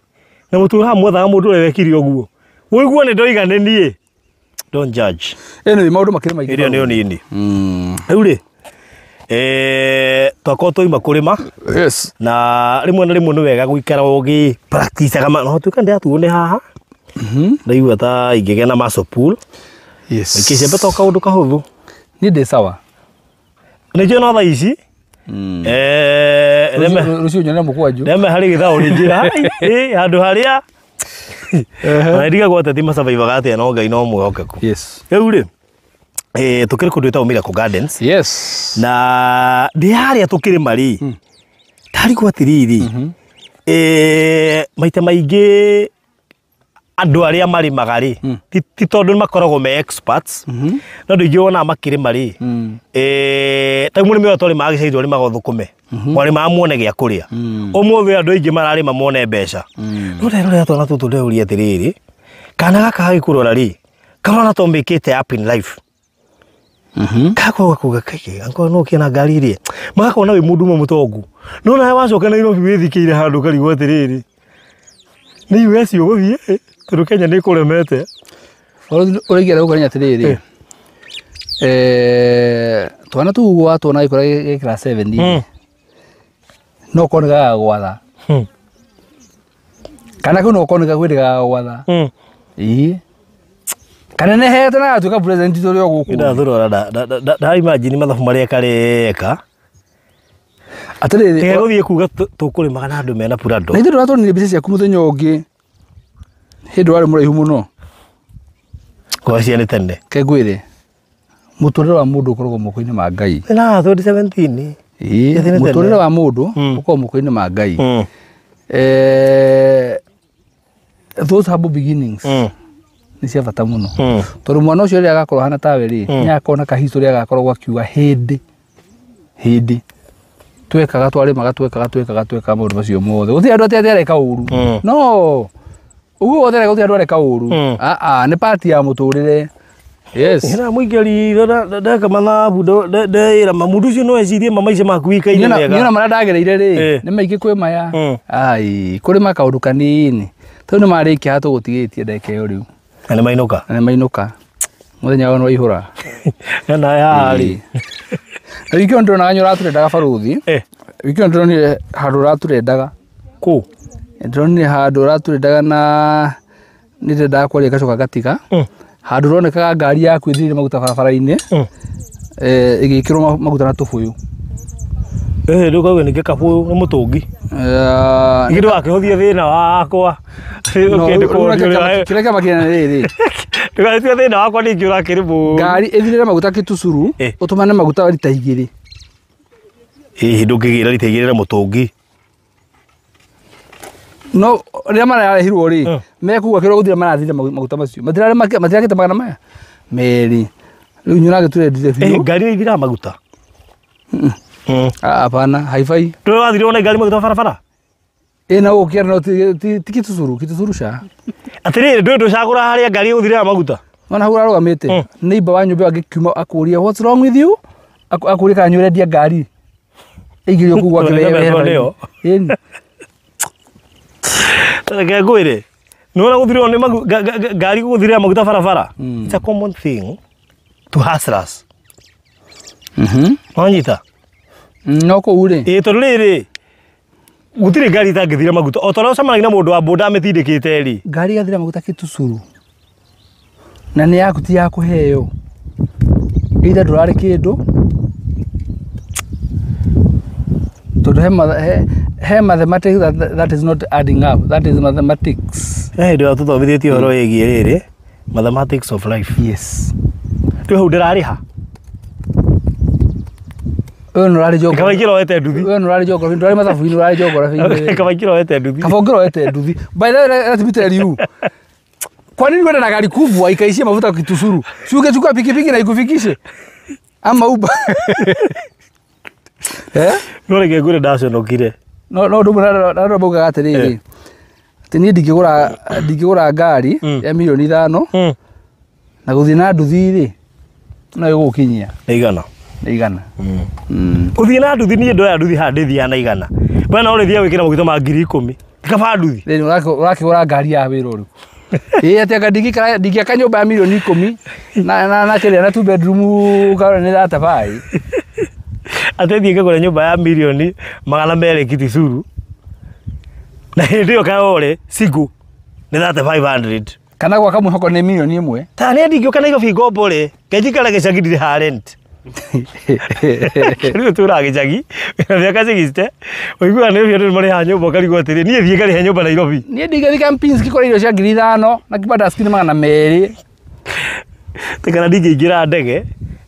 na mũtũra haha mwethaga mũndũ ũrĩa wekire ũguo. Ũigue nĩ ndoiga nĩ niĩ. Don't judge. Anyway, maũndũ makĩrĩ maingĩ. Ĩrĩa nĩyo nini. Rĩu rĩ, twakorwo twaima kũrĩma. Yes. Na rĩmwe na rĩmwe nĩ wega gũikara ũgĩ practice no tuĩka ndĩratuo nĩ haha. Ndaigua ta ingĩgĩa na muscle pull. Yes. Ikĩcembe to kaũndũ kahũthũ. Niĩ ndĩ sawa. Nĩ njũĩ no thaa ici. Rũciũ nyone mũkwanjũ. Reme harĩ gĩthaũ rĩngĩ. Handũ harĩa. Na ndigagwo ateti masurvivaga atĩa no Ngai no mwĩhokeku. Yes. Rĩu rĩ, tũkĩrĩ kũndũ gwĩtagwo Miracle Gardens. Yes. Na ndĩ harĩa tũkĩrĩma rĩ, ndarigwo atĩrĩrĩ, maita maingĩ andũ arĩa marĩmaga rĩ, ti tondũ makoragwo me experts, no andũ aingĩ wonaga makĩrĩma rĩ, ta rĩu mũrĩmi ũyũ twarĩmaga gĩcagi twarĩmaga ũthũkũme, mwarĩmaga muone gĩa kũrĩa. Ũmũthĩ andũ aingĩ mararĩma mone mbeca. No nderorera twana tũtũ ndeyũria atĩrĩrĩ, kana gaka gagĩkũrora rĩ, karona to mĩkĩte up in life. Gakorwo gakuga kaingĩ, angĩkorwo no ũkĩe na ngari rĩ, magakona wĩ mũndũ ũmwe mũtongu. No nawe wacoka Nairobi wĩthikĩire handũ ũkarigwo atĩrĩrĩ, nĩ US ũgũthiĩ, tondũ Kenya nĩ ĩkũremete. Ũrĩa gũka nĩ atĩrĩrĩ, twana tũu watwona gĩkũra gĩ class 7 no ũkorwo nĩ gagagwatha. Kana kau no ũkorwo nĩ gagwĩrĩ gagagwatha. Ĩĩ. Kana nĩhete na gatuĩka president tũrĩ o gũkũ. Ndathurora nda imagine mathabu marĩa kareka. Atĩrĩrĩ, Tiga gũthiĩ kuga tũkũrĩmaga na andũ mena Prado. Na ithuĩ ndũratwonirie mbica ciaku mũthenya ũngĩ hĩndĩ warĩ mũraihu mũno. Kwa cia nĩ tene. Ke ngwĩre. Mũtũrĩre wa mũndũ ũkoragwo moko-inĩ ma Ngai. Na 2017. Ĩĩ, Tene. mũtũrĩre wa mũndũ ũkoragwo moko-inĩ ma Ngai. Those humble beginnings nĩ cia bata mũno. Tondũ mwana ũcio rĩrĩa agakorwo ahana tawe rĩ, nĩ agakorwo na kahistory agakoragwo akiuga hĩndĩ hĩndĩ twekaga twarĩmaga twekaga twekaga twekaga maũndũ macio mothe gũtirĩ andũ atĩ atĩ areka ũru. No ũguo wothe areka gũtirĩ andũ areka ũru. Aa, nĩ part ya mũtũrĩre. Yes. Ĩra mũingĩri ndeka mathabu ndeĩra ma mũndũ ũcio no ecirie ma maica maku wikaire Niona wega. marĩa ndagereire rĩ, nĩ maingĩ kwĩ maya. Ai, kũrĩma kaũndũ kanini tondũ nĩ marĩkia haha tũgũtigĩtie ndagĩka ĩyo rĩu. Na nĩ mainũka. Na nĩ mainũka mũthenya wao nĩ waihũra. Na yarĩ. Na wiki ĩyo nĩndĩronaga nĩ ũratũrendaga barũthi. Wiki ĩyo nĩndĩronire handũ ũratũrendaga. Kũ? Nĩndĩronire handũ ũratũrendaga na nĩndendaga kwaria ngacoka ngatiga. Handũ ũronekaga ngari yaku ĩthirire maguta barabara-inĩ, ĩgĩkĩrwo maguta na tũbũyũ. Ndũkauge nĩ gĩkabũyũ nĩ mũtũngi. Ningĩ ndũgakĩhũthie thĩna wakwa. Kĩrĩa kĩama kĩnene rĩrĩ. Ndũgagĩtue thĩna wakwa ningĩ ũrakĩrĩ mũũru. Ngari ĩthirĩre maguta kĩtucuru, ũtũmane maguta rita 2. Hihi ndũngĩgĩra rita 2 na mũtũngi. No rĩrĩa mararehirwo rĩ, mekuga kĩrĩa gũthira marathire maguta macio. Matirarĩ matirakĩte magana maya merĩ. Rĩu inyuĩ ũragĩtũrendire biũ. Ngari nĩ ithiraga maguta. Hapana, haifai. Ndũrĩ wathirwo na ngari maguta barabara? Ĩna gũkĩra no ti kĩtucuru, kĩtucuru ca. Atĩrĩrĩ, ndũĩ ndũcagũra harĩa ngari ĩgũthirĩra maguta. Wona hau ũrarũgamĩte, neighbor wa nyũmba ĩyo angĩkiuma akũrie what's wrong with you? Akũrie kana nĩ ũrendia ngari. Ĩingĩrio kũu gwake wehere. Ĩni. Reke ngwĩre. Nĩ wona gũthirĩrwo nĩ ngari gũthirĩra maguta barabara. It's a common thing to hustlers. Wanyita? No kũu rĩ. Ĩĩ tondũ rĩrĩ gũtirĩ ngari itangĩthira maguta. O ta ũrĩa ũcemanagia na mũndũ wa boda amĩtindĩkĩte rĩ. Ngari ĩgathira maguta kĩtucuru. Na nĩ yaku ti ya kũheo. Either ndũrarĩ kĩndũ. Tondũ he mathematics that is not adding up. That is mathematics. He hĩndĩ ĩyo tũthomithĩtie ũhoro wĩgiĩ rĩrĩ mathematics of life. Yes. Rĩu hau ndĩrarĩha. Ũyũ nĩ ũrarĩ Kaba ingĩra oete nduthi. Ũyũ nĩ ũrarĩ geography, ndũrarĩ mathabu-inĩ, ũrarĩ geography-inĩ. Kaba ingĩra oete nduthi. Kaba ũngĩra oete nduthi. By the way, let me tell you. Kwa nini uende na gari kubwa ikaishie mafuta kitusuru? Si ungechukua pikipiki na ikufikishe? Ama Uber. No reke ngwĩre ndaconokire. No no ndũ na ndũ atĩrĩrĩ. Atĩ niĩ ndingĩgũra ngari ya milioni 5 na gũthiĩ na nduthi rĩ no ĩgũgũkinyia. Na igana. Na igana. Gũthiĩ na nduthi niĩ ndoya nduthi haha ndĩthiaga na igana. We no ũrĩthiaga wĩkĩre maguta ma 10,000. Kaba nduthi. Rĩu ũrakĩgũra ngari ya wĩra ũrĩkũ? Ĩĩ atĩ anga ndingĩaka nyũmba ya milioni 10 na kĩrĩa na 2 bedroom ũkarora nĩ thatabai. Atĩ thiĩ ngagũre nyũmba ya milioni 200 Kitisuru. Na hĩndĩ ĩyo Kayole single nĩ 3500. Kana gwaka mwĩhoko nĩ milioni 1. Ta nĩ ndingĩũka Nairobi ngombo rĩ, ngenjikara gĩcagi ndirĩ ha rent. Rĩu tũraga gĩcagi na mĩaka 60 ũiguaga nĩ ũcio andũ nĩmarĩhaga nyũmba ũkarigwo atĩrĩ niĩ thiĩ ngarĩhe nyũmba Nairobi. Niĩ ndingĩthiĩ Kempinski kũrĩa irio cia 5,000 na kibanda nĩ 200. Kana ndingĩingĩra ndege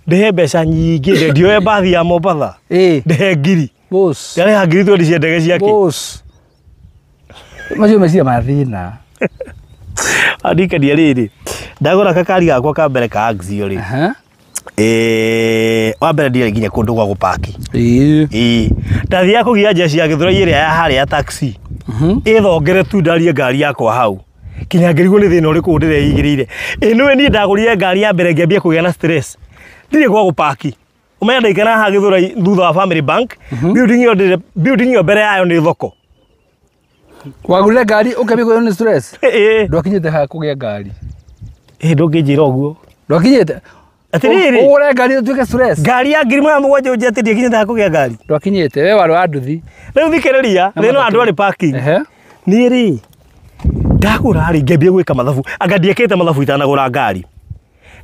ndĩhe mbeca nyingĩ ndioe mbathi ya Mombatha ndĩhe 1,000. Boss. Ndarĩha 20,000 cia ndege ciake. Boss. Macio meciria ma thĩna. Andikania rĩrĩ ndagũra kakari gakwa ka mbere ka Axio rĩ. Wa mbere ndirĩ nginya kũndũ gwa gũpaki. Ĩĩ. Ndathiaga kũgia njeci ya Gĩthũrai ĩrĩa ya harĩa ya taxi. Ĩthongere tu ndarie ngari yakwa hau. Kinya ngĩrigwo nĩ thĩna ũrĩkũ ndĩreigĩrĩire. Ĩ nĩwe niĩ ndagũrire ngari ya mbere ngĩambia kũgĩa na stress. Ndirĩ gwa gũpaki. Ũmenya ndaikara haha Gĩthũrai thutha wa Family Bank, building ĩyo mbere yayo nĩ thoko. Wagũrire ngari ũkĩambia kũgĩa nĩ stress? Ndwakinyĩte haha kũgĩa ngari. Ĩ ndũngĩnjĩra ũguo. Ndwakinyĩte. Atĩrĩrĩ. Ũgũre ngari ũtuĩke stress. Ngari ya 700 ũnjĩre atĩ ndiakinyĩte haha kũgĩa ngari. Ndwakinyĩte, we warĩ wa nduthi. Rĩu thikĩrĩria, thĩna wa andũ arĩ parking. Niĩ rĩ, ndagũra rĩ ngĩambia gwĩka mathabu. Anga ndiekĩte mathabu itanagũra ngari.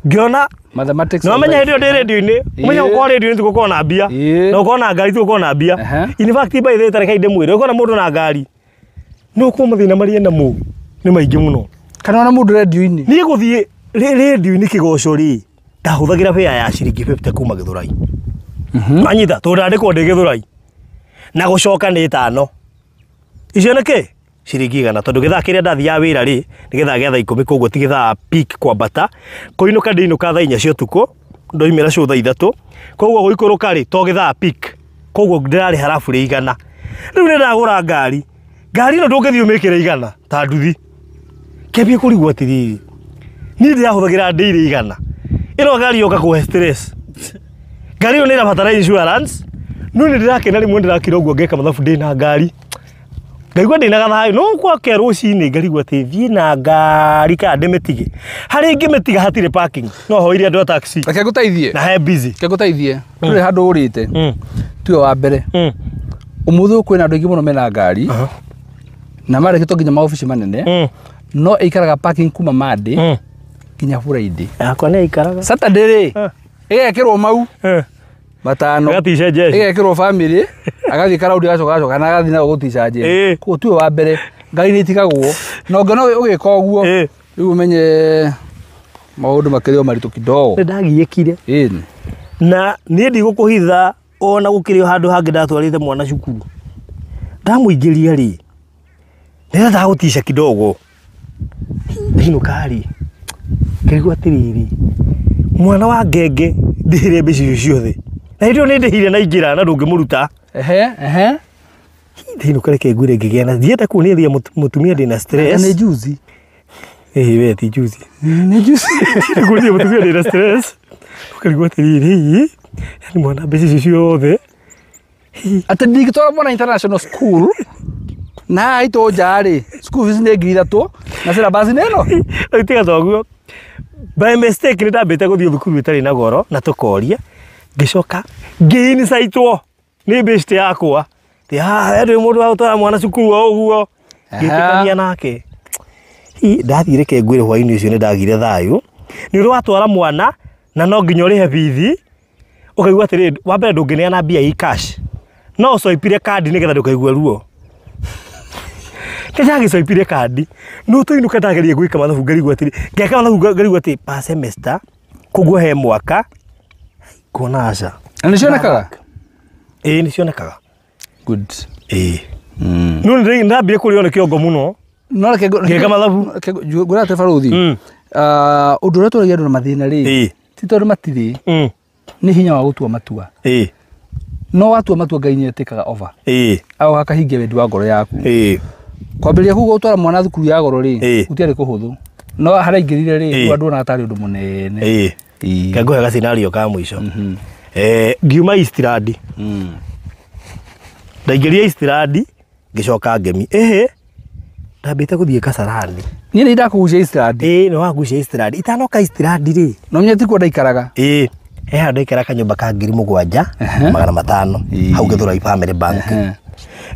Ngĩona mathematics. No menya hĩndĩ ĩyo ndĩ radio-inĩ, ũmenye gũkorwo radio-inĩ ti gũkorwo na mbia. Na gũkorwo na ngari ti gũkorwo na mbia. In fact by the way tareke ndĩmwĩre, ũkona mũndũ na ngari. No ũkorwo mathĩna marĩa enamo nĩ maingĩ mũno. Kana ona mũndũ radio-inĩ. Niĩ gũthiĩ radio-inĩ kĩgoco rĩ, Ndahũthagĩra fare ya ciringi 50 kuma Gĩthũrai. Manyita tondũ ndandĩkwo ndĩ Gĩthũrai. Na gũcoka nĩ 5. Icio nĩ kĩ? Ciringi 100 tondũ gĩthaa kĩrĩa ndathiaga wĩra rĩ nĩ gĩthaa gĩa thaa 10 koguo ti gĩthaa peak kwambata. Kũinũka ndĩinũka thaa 4 cia ũtukũ ndoimĩra show thaa 3 koguo gũikũrũka rĩ to gĩthaa peak koguo ndĩrarĩ harabu rĩ 100. Rĩu nĩ ndagũra ngari. Ngari ĩno ndũngĩthiĩ ũmĩkĩre 100 ta nduthi. Kĩambie kũrigwo atĩrĩrĩ. Niĩ ndĩrahũthagĩra ndĩirĩ 100. Ĩno ngari yoka kũhe stress. Ngari ĩyo nĩ ĩrabatara insurance. No nĩ ndĩrakena rĩmwe ndĩrakira ũguo ngeka mathabu ndĩna ngari. Ngaigua ndĩna gathayũ no gwake rũcinĩ ngarigwo atĩ thiĩ na ngari kana ndĩmĩtige. Harĩa ingĩmĩtiga hatirĩ parking. No hoire andũ a taxi. Reke ngũteithie. Na he busy. Reke ngũteithie. Ndũrĩ handũ ũrĩte. Tiwe wa mbere. Ũmũthĩ kwĩna andũ aingĩ mũno mena ngari. Na marĩkĩtwo nginya maobici manene. No ĩikaraga parking kuma Monday nginya Friday. Yakwa nĩ ĩikaraga. Saturday rĩ ĩgekĩrwo mau matano. Ĩgatica jeshi. Ĩgekĩrwo family agathiĩ karaudi agacoka agacoka na agathiĩ nayo gũtica jeshi. Koguo tiwe wa mbere ngari nĩ itigagwo. Na ũngĩona ũgĩka ũguo rĩu ũmenye maũndũ makĩrĩ o maritũ kidogo. Nĩ ndagiĩkire. Na niĩ ndigũkũhitha ona gũkĩrĩ o handũ hangĩ ndatwarĩte mwana cukuru. Ndamũingĩria rĩ nĩendaga gũtica kidogo. Ndainũka rĩ ngĩrigwo atĩrĩrĩ mwana wa ngenge ndĩhire mbeca icio ciothe. Na hĩndĩ ĩyo nĩ ndĩhire na ingĩra na ndũngĩmũruta. Ndainũka reke ngwĩre ngĩgĩa na thiĩte kuonithia mũtumia ndĩna stress. Nĩ juzi. Ĩĩ we ti juzi. Nĩ juzi. Thiĩte kuonithia mũtumia ndĩna stress. Ũkarigwo atĩrĩrĩ yani mwana mbeca icio ciothe. Atĩ ndingĩtwara mwana international school na haha itũ nja rĩ school fees nĩ 3,000 na syllabus nĩ ĩno. Rĩu tiga toguo. By mistake nĩ ndambĩte gũthiĩ thukuru ĩtarĩ na goro na tũkoria ngĩcoka ngĩ-insightwo nĩ best yakwa atĩ haha ndũrĩ mũndũ wa gũtwara mwana cukuru o ũguo. Ngĩtĩkania nake. Ndathiĩ reke ngwĩre hwaĩ-inĩ ũcio nĩ ndagire thayũ nĩ ũndũ watwara mwana na no nginya ũrĩhe bithi ũkaigua atĩrĩrĩ wa mbere ndũngĩneana mbia i cash no ũcoipire kandi nĩgetha ndũkaigue ruo. Nĩ ndagĩcoipire kandi no tũinũka ndageria gwĩka mathabu ngarigwo atĩrĩ ngeka mathabu ngarigwo atĩ per semester koguo he mwaka kuona aca. Na nĩ cionekaga? Ĩĩ nĩ cionekaga. Good. Ĩĩ. No nĩ ndambire kũrĩo nĩ kĩongo mũno. No reke ngeka mathabu. Ngwĩra atĩ barũthi. Ũndũ ũrĩa tũragia andũ na mathĩna rĩ ti tondũ matirĩ nĩ hinya wa gũtua matua. No watua matua Ngai nĩ etĩkaga over. Agoka akahingia wendi wa ngoro yaku. Kwambĩrĩria kũu gũtwara mwana thukuru ya goro rĩ gũtiarĩ kũhũthũ. No harĩa aingĩrire rĩ rĩu andũ onaga tarĩ ũndũ mũnene. Ngũhe ga scenario ka mũico. Ngiuma Eastland. Ndaingĩria Eastland ngĩcoka ngemi. Ĩhĩ ndambĩte gũthiĩ Kasarani. Niĩ nĩ ndakũgucia Eastland. Ĩĩ nĩ wagucia Eastland. Itanoka Eastland rĩ. No menye ti kuo ndaikaraga. Ĩĩ. He handũ ndaikaraga kanyũmba ka 7,500 hau Gĩthũrai Family Bank.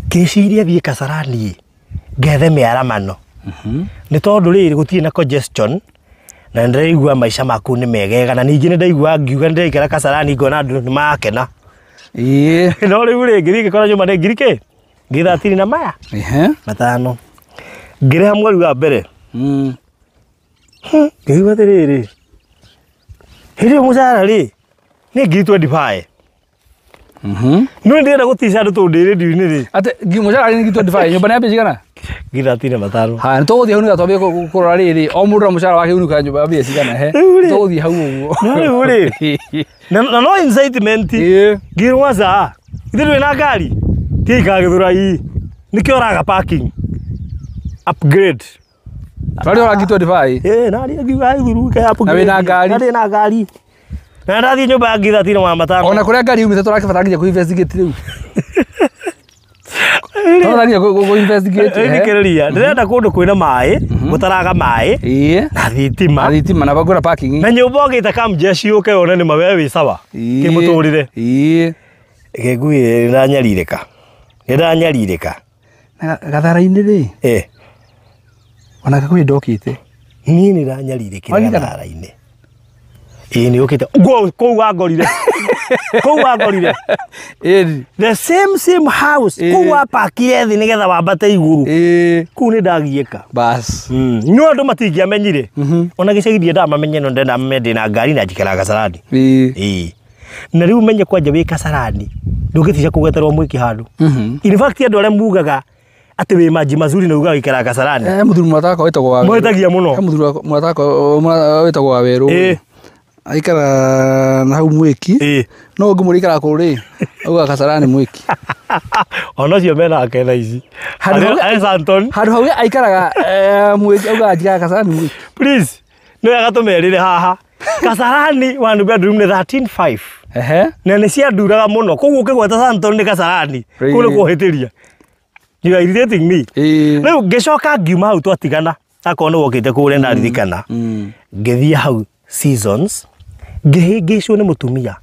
Ngĩciria thiĩ Kasarani ngethe mĩaramano. Nĩ tondũ rĩrĩ gũtirĩ na congestion na nĩndĩraigua maica maku nĩ megega na ningĩ nĩndaigua ngiuga nĩndĩraikara Kasarani ngona andũ nĩ marakena. No rĩu rĩ ngĩthiĩ ngĩkora nyũmba nĩ ngiri kĩ? Ngiri 30 na maya. 5. Ngĩrĩha mweri wa mbere. Ngĩigua atĩrĩrĩ hĩndĩ ĩyo mũcara rĩ nĩ ngiri 25. No ndĩrenda gũtica andũ tondũ ndĩ rĩndiũ-inĩ rĩ. Atĩ mũcara nĩ ngiri 25 nyũmba nĩ ya mbeca cigana? Ngiri 35. Haya nĩ tũgũthiĩ hau nĩgetha twambie kũrora rĩrĩ o mũndũ na mũcara wake unũka nyũmba ya mbia cigana he. Tũgũthiĩ hau ũguo. No rĩu rĩ na no incitement ngirwo aca ithuĩ ndũrĩ na ngari tiikara Gĩthũrai nĩkĩo ũraga parking upgrade. Twarĩ ora ngiri 25. Ĩĩ narĩ ngiuga ithuru ke upgrade. Na wĩna ngari. Na ndĩna ngari. Na ndathiĩ nyũmba ya ngiri 35. Ona kũrĩa ngari yumĩte tũrakĩbatara nginya kũ investigate rĩu. Tũrathiĩ kũ investigate. Thikĩrĩria ndĩrenda kũndũ kwĩna maĩ gũtaraga maĩ na thitima. Na thitima na kwĩna parking. Na nyũmba ũgĩta kamjeshi ũke wone nĩ ma we wĩ sawa. Kĩmũtũrĩre. Reke ngwĩre nĩndanyarirĩka. Nĩndanyarirĩka. Na Gathara-inĩ rĩ. Ona kwĩ ndokĩte. Niĩ nĩndanyarirĩkire Gathara-inĩ. Ĩĩ nĩ ũkĩte. Kũu wangorire. Kũu wangorire. Ĩni. The same house. Kũu wapakire thĩ nĩgetha wambate igũrũ. Kũu nĩ ndagiĩka. Bas. No andũ matingĩamenyire. Ona gĩcagi ndiendaga mamenye no ndenda mamenye ndĩna ngari na njikaraga Kasarani. Ĩĩ. Na rĩu menye kwanja wĩ Kasarani ndũngĩtiga kũgweterwo mwĩki handũ. In fact andũ arĩa mugaga atĩ wĩ maji mazuri na ugaga wĩikaraga Kasarani. Mũthuri mũrata wakwa wĩtagwo Wawerũ. Mwĩtagia mũno. He mũthuri mũrata wakwa wĩtagwo Wawerũ. Aikara na hau mwĩki. No ũngĩmũria aikaraga kũ rĩ, augaga Kasarani mwĩki. Ona ũcio menake thaa ici. Handũ hau aikaraga mwĩki augaga njikaraga Kasarani mwĩki. Please, nĩ wega tũmerĩre haha. Kasarani one bedroom nĩ 13.5. Ehe. Na nĩ cianduraga mũno. Koguo ũkĩgweta Santon nĩ Kasarani. Kũu nĩ kũhĩtĩria. You are irritating me. Rĩu ngĩcoka ngiuma hau twatigana. Akorwo nĩ wokĩte kũrĩa ndaririkana. Ngĩthiĩ hau Seasons. Ngĩhĩngĩcwo nĩ mũtumia.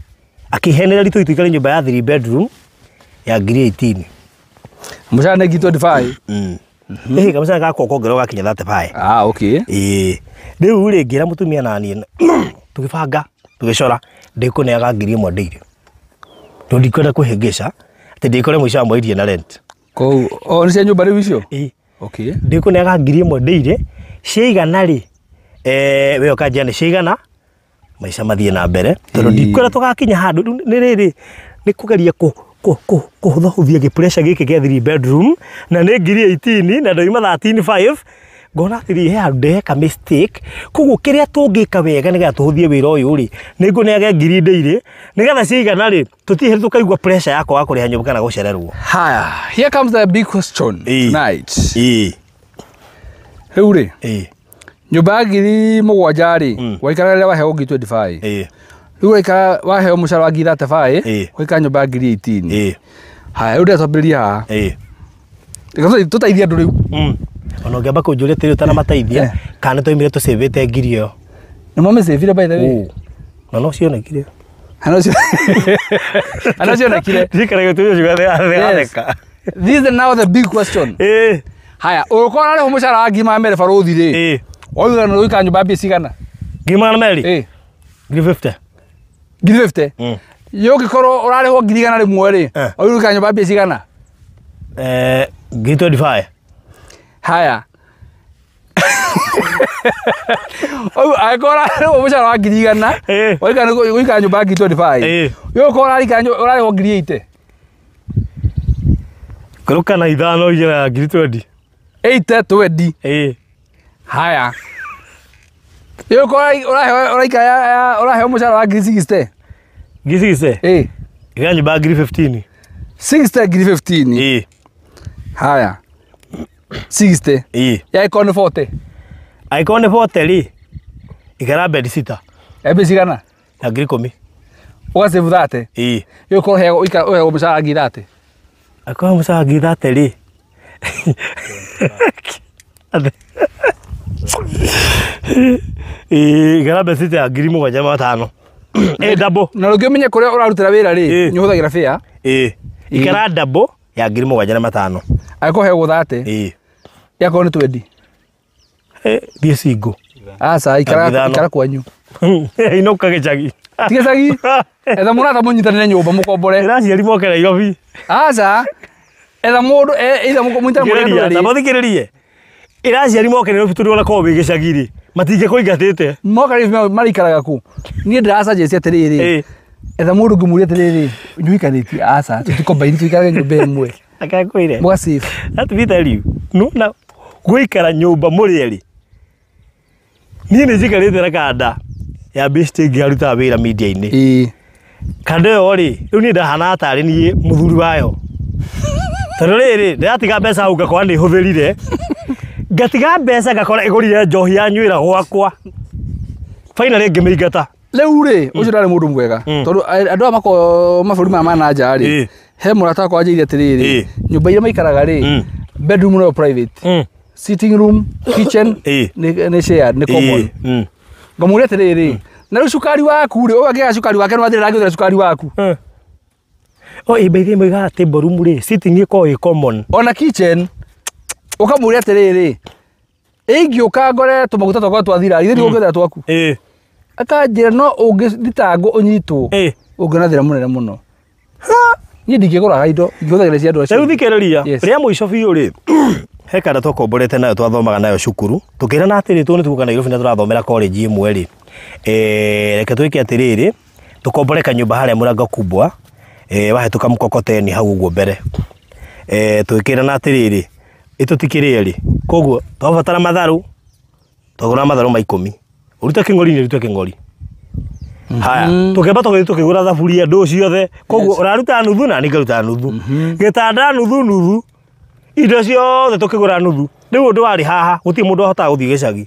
Akĩhenereria tũthiĩ tũikare nyũmba ya 3 bedroom ya ngiri 18. Mũcara nĩ ngiri 25. Ĩhĩ kamũcara gakwa kongererwo gakinya 35. Ah, okay. Ĩĩ. Rĩu rĩ ngĩra mũtumia na niĩ tũgĩbanga tũgĩcora ndĩkũneaga ngiri ĩmwe ndĩire. Tondũ ndikwenda kwĩhĩngĩca atĩ ndĩkore mũico wa mweri ndirĩ na rent. Koguo o nĩ cia nyũmba rĩu icio? Ĩĩ. Okay. Ndĩkũneaga ngiri ĩmwe ndĩire ciaigana rĩ we ũkanjĩra nĩ ciaigana maica mathiĩ na mbere tondũ ndikwenda tũgakinya handũ rĩu nĩ rĩrĩ nĩ kũgeria kũhũthahũthia gĩ-pressure gĩkĩ gĩa 3 bedroom na nĩ ngiri 18 na ndoima 13.5 ngona atĩrĩ he handũ ndeka mistake koguo kĩrĩa tũngĩka wega nĩgetha tũhũthie wĩra ũyũ rĩ nĩ ngũneage ngiri ndĩire nĩgetha ciaigana rĩ tũtirĩ hĩndĩ tũkaigua pressure ya kwaga kũrĩha nyũmba kana gũcererwo. Haya, here comes the big question tonight. Rĩu rĩ nyũmba ya ngiri mũgwanja rĩ waikara rĩrĩa waheo ngiri 25. Rĩu waikara waheo mũcara wa ngiri 35 waikara nyũmba ya ngiri 18. Haya, rĩu ndĩratwambĩrĩria haha. Tũteithie andũ rĩu. Ona ũngĩamba kũnjũria atĩrĩ ũtanamateithia kana nĩ twaumire tũcĩvĩte ngiri ĩyo. Nĩ mwamĩcĩvire by the way? Na no cionekire. Na no cionekire. Ndikaraga ũtumia ũcio gatheka. This is now the big question. Haya, ũgũkorwo ũrarĩhwo mũcara wa ngiri magana merĩ barũthi rĩ. Wauga nĩ ũikara nyũmba mbia cigana? Ngiri magana merĩ? Ngiri 50. Ngiri 50? Yũngĩkorwo ũrarĩhwo ngiri igana rĩmwe rĩ, wauga ũikara nyũmba mbia cigana? Ngiri 25. Haya. Angĩkorwo ũrarĩhwo mũcara wa ngiri igana, ũikara nyũmba ngiri 25. Yũngĩkorwo ũrarĩhwo ngiri 80. Kũrũka na ithano igĩra ngiri 20. 80 20. Haya. Yũngĩkorwo ũraheo mũcara wa ngiri 60. Ngiri 60? Ikara nyũmba ngiri 15. 60 ngiri 15. Haya. 60. Yangĩkorwo nĩ 40. Angĩkorwo nĩ 40 rĩ ikara bed sita. Mbia cigana? Ya ngiri 10. Ũgacĩvu 30. Yũngĩkorwo ũheagwo mũcara ngiri 30. Angĩkorwo mũcara ngiri 30 rĩ ikara bed sita ya ngiri 7.5. Double. Na ũngĩmenya kũrĩa ũrarutĩra wĩra rĩ nĩ ũhũthagĩra fare. Ikara double ya ngiri 7.5. Angĩkorwo ũheagwo 30. Yakorwo nĩ 20. Thiĩ single. Aca, ikara kwanyu. Inũka gĩcagi. Ti gĩcagi? Etha mũrata mũnyitanĩre nyũmba mũkombore. Ĩra aciari moke Nairobi. Aca, etha mũndũ either mũnyitanĩre mũrĩ andũ erĩ. Tamba ũthikĩrĩrie. Ĩra aciari moke Nairobi tondũ ona korwo wĩ gĩcagi rĩ matingĩkũingatĩte. Moka rĩ marĩikaraga kũ? Niĩ ndĩra suggest atĩrĩrĩ. Etha mũndũ ũngĩmũria atĩrĩrĩ, nyuikanĩtie aca, tũtikombaini tũikarage nyũmba ĩmwe. Akakwĩre. Mũga save. Let me tell you. Nona gũikara nyũmba mũrĩ erĩ. Niĩ nĩ njikarĩte na kanda ya best ĩngĩ arutaga wĩra media-inĩ. Kanda ĩyo rĩ, rĩu niĩ ndahanaga tarĩ niĩ mũthuri wayo. Tondũ rĩrĩ, ndĩratiga mbeca hau ngakora nĩ hũthĩrire. Ngatiga mbeca ngakora ĩgũrire njohi yanyuĩra gwakwa. Finally ngĩmĩingata. Rĩu rĩ, ũcio ndarĩ mũndũ mwega. Tondũ andũ aya makoragwo mabũrũri maya ma na nja rĩ, he mũrata wakwa wanjĩrire atĩrĩrĩ, nyũmba iria maikaraga rĩ, bedroom no private. Sitting room, kitchen, nĩ shared, nĩ common. Ngamũria atĩrĩrĩ, na rĩu cukari waku rĩ, ũyũ angĩaga cukari wake nĩ wathĩrĩra angĩhũthĩra cukari waku. O ĩ by the way moigaga table room rĩ, sitting ĩkoragwo ĩ common. Ona kitchen, ũkamũria atĩrĩrĩ, ingĩũka ngore tũmaguta twakwa twathira, ithe ndigũkĩhũthĩra twaku. Akanjĩra no ũngĩthitangwo ũnyitwo. Ũngĩona thĩna mũnene mũno. Niĩ ndingĩgũraga indo ingĩhũthagĩra cia andũ acio. Rĩu thikĩrĩria Yes. rĩa mũico biũ rĩ, he kanda twakomborete nayo twathomaga nayo cukuru, tũkĩrana atĩrĩ tũ nĩ tũgũka Nairobi na tũrathomera college ĩmwe rĩ, reke twĩke atĩrĩrĩ, tũkombore kanyũmba harĩa Mũrango Kubwa, wahĩtũka mkokoteni hau ũguo mbere, tũkĩrana atĩrĩrĩ, ĩtũtikĩrĩ erĩ, koguo twabatara matharũ, twagũra matharũ ma 10, ũrute kĩng'ori nĩ ũrute kĩng'ori. Haya, tukĩamba tũgĩthiĩ tũkĩgũra thaburia ndũ ciothe, koguo ũraruta nuthu na niĩ ngaruta nuthu, gĩtanda nuthu nuthu, indo ciothe tũkĩgũra nuthu. Rĩu ũndũ warĩ haha, gũtirĩ mũndũ wahotaga gũthiĩ gĩcagi.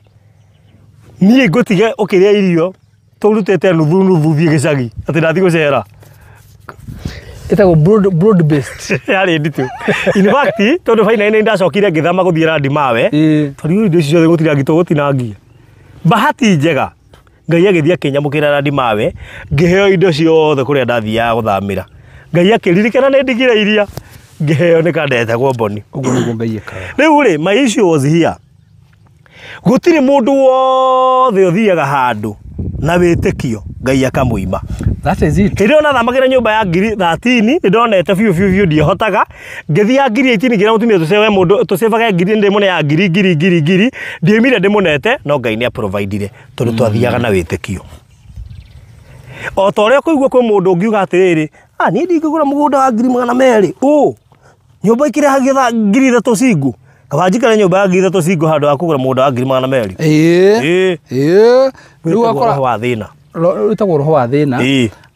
Niĩ ngũtige ũkĩrĩa irio tũrutĩte nuthu nuthu thiĩ gĩcagi, atĩ ndathiĩ gũcera. Ĩtagwo broad based. Yarĩ nditũ. In fact, tondũ finally nĩ ndacokire ngĩthama gũthiĩ Randi Mawe, tondũ indo ici ciothe gũtinangi tũgũtinangia. Bahati njega, Ngai agĩthiĩ akĩnyamũkĩra Randi Mawe, ngĩheo indo ciothe kũrĩa ndathiaga gũthamĩra. Ngai akĩririkana nĩ ndigire iria, ngĩheo nĩ kanda yetagwo Mboni. Ũguo nĩguo Ngai ekaga. Rĩu rĩ, my issue was here. Gũtirĩ mũndũ wothe ũthiaga handũ na wĩtĩkio Ngai akamũima. That is it. Hĩndĩ ĩyo nathamagĩra nyũmba ya ngiri 13, nĩ ndonete biũ biũ biũ ndiehotaga. Ngĩthiĩ ya ngiri 18 ngĩra mũtumia tũceve mũndũ, tũcevage ngiri ndĩmũne ya ngiri ngiri ngiri ngiri, ndiaumire ndĩmũnete, no Ngai nĩ aprovidire tondũ twathiaga na wĩtĩkio. O ta ũrĩa kũigua kwĩ mũndũ ũngiuga atĩrĩrĩ, niĩ ndingĩgũra mũgũnda wa ngiri 200, ũ nyũmba ĩkĩrĩhagio tha ngiri 3 cingu, kaba njikare nyũmba ya ngiri 3 cingu handũ ha kũgũra mũgũnda wa ngiri 200. Ĩĩ. Ĩĩ. Rĩu Rĩu wakora roho wa thĩna. Rwĩtagwo roho wa thĩna.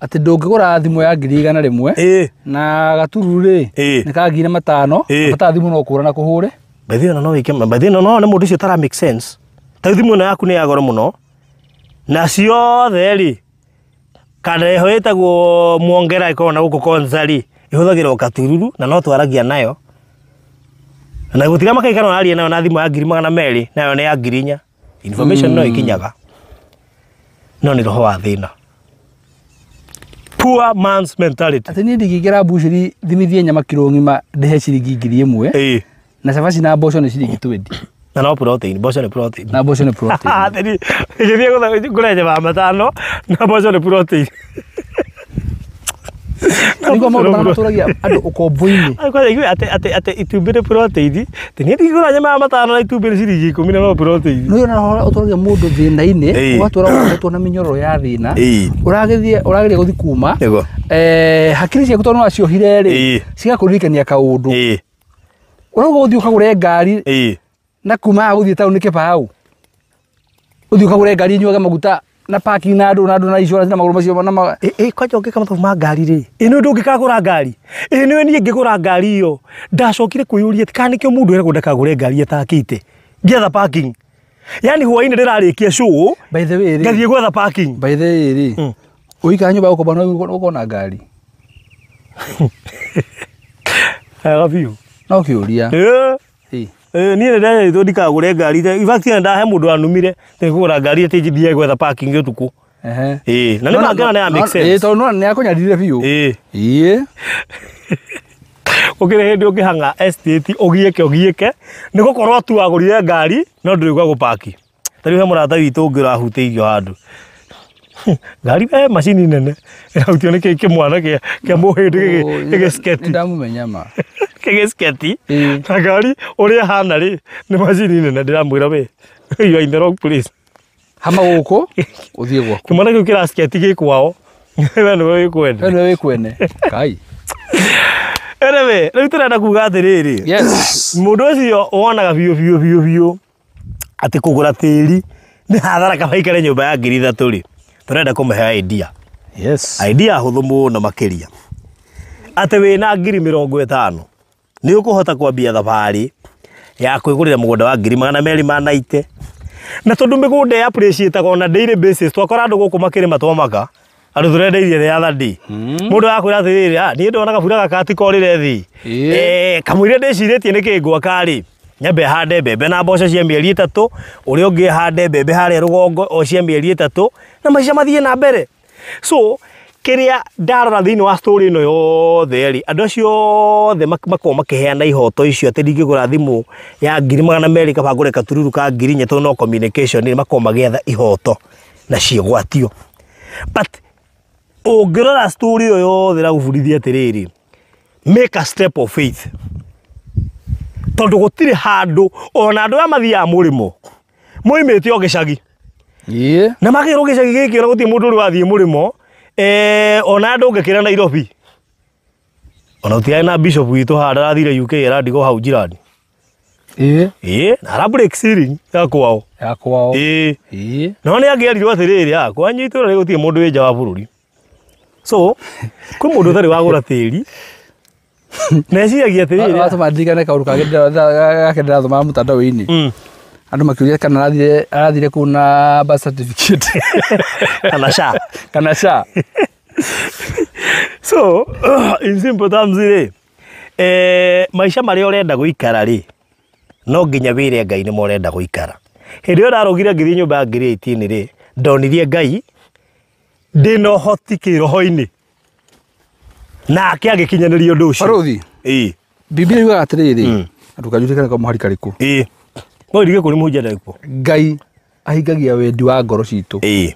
Atĩ ndũngĩgũra thimũ ya ngiri 100 na gatururu rĩ nĩ ka ngiri 500, bata thimũ no kũra na kũhũre. By the way, no wĩke, by the way, no nĩ mũndũ ũcio ũtara make sense. Ta rĩu thimũ ĩno yaku nĩ ya goro mũno, na ciothe rĩ, kana ĩho ĩtagwo Mwongera ĩkoragwo na gũkũ Konza rĩ, ĩhũthagĩrwo gatururu na no twaragia nayo. Na gũtiga makaikara ũraria nayo na thimũ ya ngiri 200, nayo nĩ ya ngiri 4. Information no ĩkinyaga. No nĩ roho wa thĩna. Poor man's mentality. Atĩ niĩ ndingĩingĩra mbucĩri thimithie nyama kiro ng'ima ndĩhe ciringi ngiri 1. Na cabaci na mboco nĩ ciringi 20. Na no protein, mboco nĩ protein. Na mboco nĩ protein. Atĩ ngĩthiĩ ngũre nyama ya 5 na mboco nĩ protein. Nĩguo maũndũ marĩa matũragia andũ ũkombo-inĩ. Kwanja igue atĩ itumbĩ nĩ protein, atĩ niĩ ndingĩgũra nyama ya 5 na itumbĩ nĩ ciringi 10 na no protein. Nĩ ũrona roho ũtũragia mũndũ thĩna-inĩ, ũgatũra ũkoretwo na mĩnyororo ya thĩna. Ũragĩthiĩ, ũrageria gũthiĩ kuma. Hakiri ciaku tondũ nĩwaciohire rĩ, cigakũririkania kaũndũ. Ũrauga ũthiĩ ũkagũre ngari na kuma haha gũthiĩ taũni kĩbaũ. Ũthiĩ ũkagũre ngari inyuage maguta na parking na andũ na andũ na insurance na magũrũ macio na ma Kwanja ũngĩka mathabu ma ngari rĩ, nĩ ũndũ ũngĩkagũra ngari. Nĩ niĩ ngĩgũra ngari ĩyo, ndacokire kwĩyũria atĩ kana nĩkĩo mũndũ eragwo ndakagũre ngari atakĩte. Ngĩetha parking. Yaani hwaĩ-inĩ ndĩrarĩkia show, By the way rĩ, ngathiĩ gwetha parking. By the way rĩ, ũikara nyũmba gũkomba no ũkorwo na ngari. Wega biũ. No kĩũria. Niĩ nĩ nderĩtwo ndikagũre ngari. In fact, ndahe mũndũ anumire, ndĩkũgũra ngari atĩ njethiage gwetha parking ũtukũ. Na nĩ mangĩona nĩ ya make sense. Tondũ nĩwona nĩ akũnyarire biũ. Ũkĩrĩ hĩndĩ ũngĩhang'a estate ũgiĩke ũgiĩke, nĩ gũkorwo tu wagũrire ngari no ndũrĩ gwa gũpaki. Ta rĩu he mũrata witũ ũngĩ ũrahutĩirio handũ. Ngari he macini nene ĩrahutio nĩ kĩmwana kĩa mũhĩndĩ gĩgĩsketi. Nĩndamũmenya ma. Gĩgĩsketi. Na ngari ũrĩa ĩhana rĩ, nĩ macini nene ndĩramwĩra we, you are in the wrong place. Hama gũkũ, ũthiĩ gwaku. Kĩmwana kĩu kĩrasketi gĩ kwao. We nĩwe wĩ kwene. We nĩwe wĩ kwene. Kai. Anyway, rĩu tũrenda kuga atĩrĩrĩ. Yes. Mũndũ ũcio wonaga biũ biũ biũ biũ atĩ kũgũra tĩri nĩ hathara kaba aikare nyũmba ya ngiri 3 rĩ. Tũrenda kũmũhe idea. Yes. Idea hũthũ mũno makĩria. Atĩ wĩna ngiri 50 nĩ ũkũhota kwambia thabarĩ ya kwĩgũrĩra mũgũnda wa ngiri 290. Na tondũ mĩgũnda ya appreciate on a daily basis, twakora andũ gũkũ makĩrĩma twamaka, andũ tũrendeirie the other day. Mũndũ akwĩra atĩrĩrĩ, niĩ ndona gabura gaka tikorĩre thĩ. Kamũira ndĩcirĩtie nĩkĩ ngwaka rĩ, nyambe hande mbembe na mboco cia mĩeri 3, ũrĩa ũngĩ hande mbembe harĩa rũgongo o cia mĩeri 3, na maica mathiĩ na mbere. So, kĩrĩa ndarora thĩinĩ wa story ĩno yothe rĩ, andũ acio othe makoragwo makĩheana ihoto icio atĩ ndingĩgũra thimũ ya ngiri 200 kaba ngũre gatururu ka ngiri 4 tondũ no communication rĩ, makoragwo magĩetha ihoto na ciĩgwatio. But Ũngĩrora story ĩyo yothe ĩragũbundithia atĩrĩrĩ, make a step of faith. Tondũ gũtirĩ handũ ona andũ aya mathiaga mũrĩmo moimĩte o gĩcagi. Ĩĩ. Na makĩrwo gĩcagi gĩkĩ ona gũtirĩ mũndũ ũrĩ wathiĩ mũrĩmo, ona andũ ũngĩkĩra Nairobi. Ona gũtiarĩ na bishop witũ haha ndarathire UK arandigwo hau jirani. Ĩĩ. Ĩĩ, na ara break ceiling ya kwao. Ya kwao. Ĩĩ. Ĩĩ. No nĩ angĩerirwo atĩrĩrĩ, ah, kwanyu itũũra rĩ gũtirĩ mũndũ wĩ nja wa bũrũri. So, kwĩ mũndũ ũtarĩ wagũra tĩri. Meciragia atĩrĩrĩ. Watũma ndirikane kaũndũ kangĩ gake ndĩrathomaga mũtandao-inĩ. Andũ makĩũria kana arathire kũu na birth certificate. Kana SHA. Kana SHA. So, in simple terms rĩ, maica marĩa ũrenda gũikara rĩ, no nginya wĩre Ngai nĩmo ũrenda gũikara. Hĩndĩ ĩyo ndarũgire ngĩthiĩ nyũmba ya ngiri 18 rĩ, ndonirie Ngai ndĩna ũhoti kĩroho-inĩ. Nake agĩkinyanĩria ũndũ ũcio. Barũthi. Ĩĩ. Biblia yugaga atĩrĩrĩ, ndũkanjũrie kwa mũhari karĩkũ. Ĩĩ. No irige kũrĩ mũhunjia ndarĩkũ. Ngai ahingagia wendi wa ngoro citũ. Ĩĩ.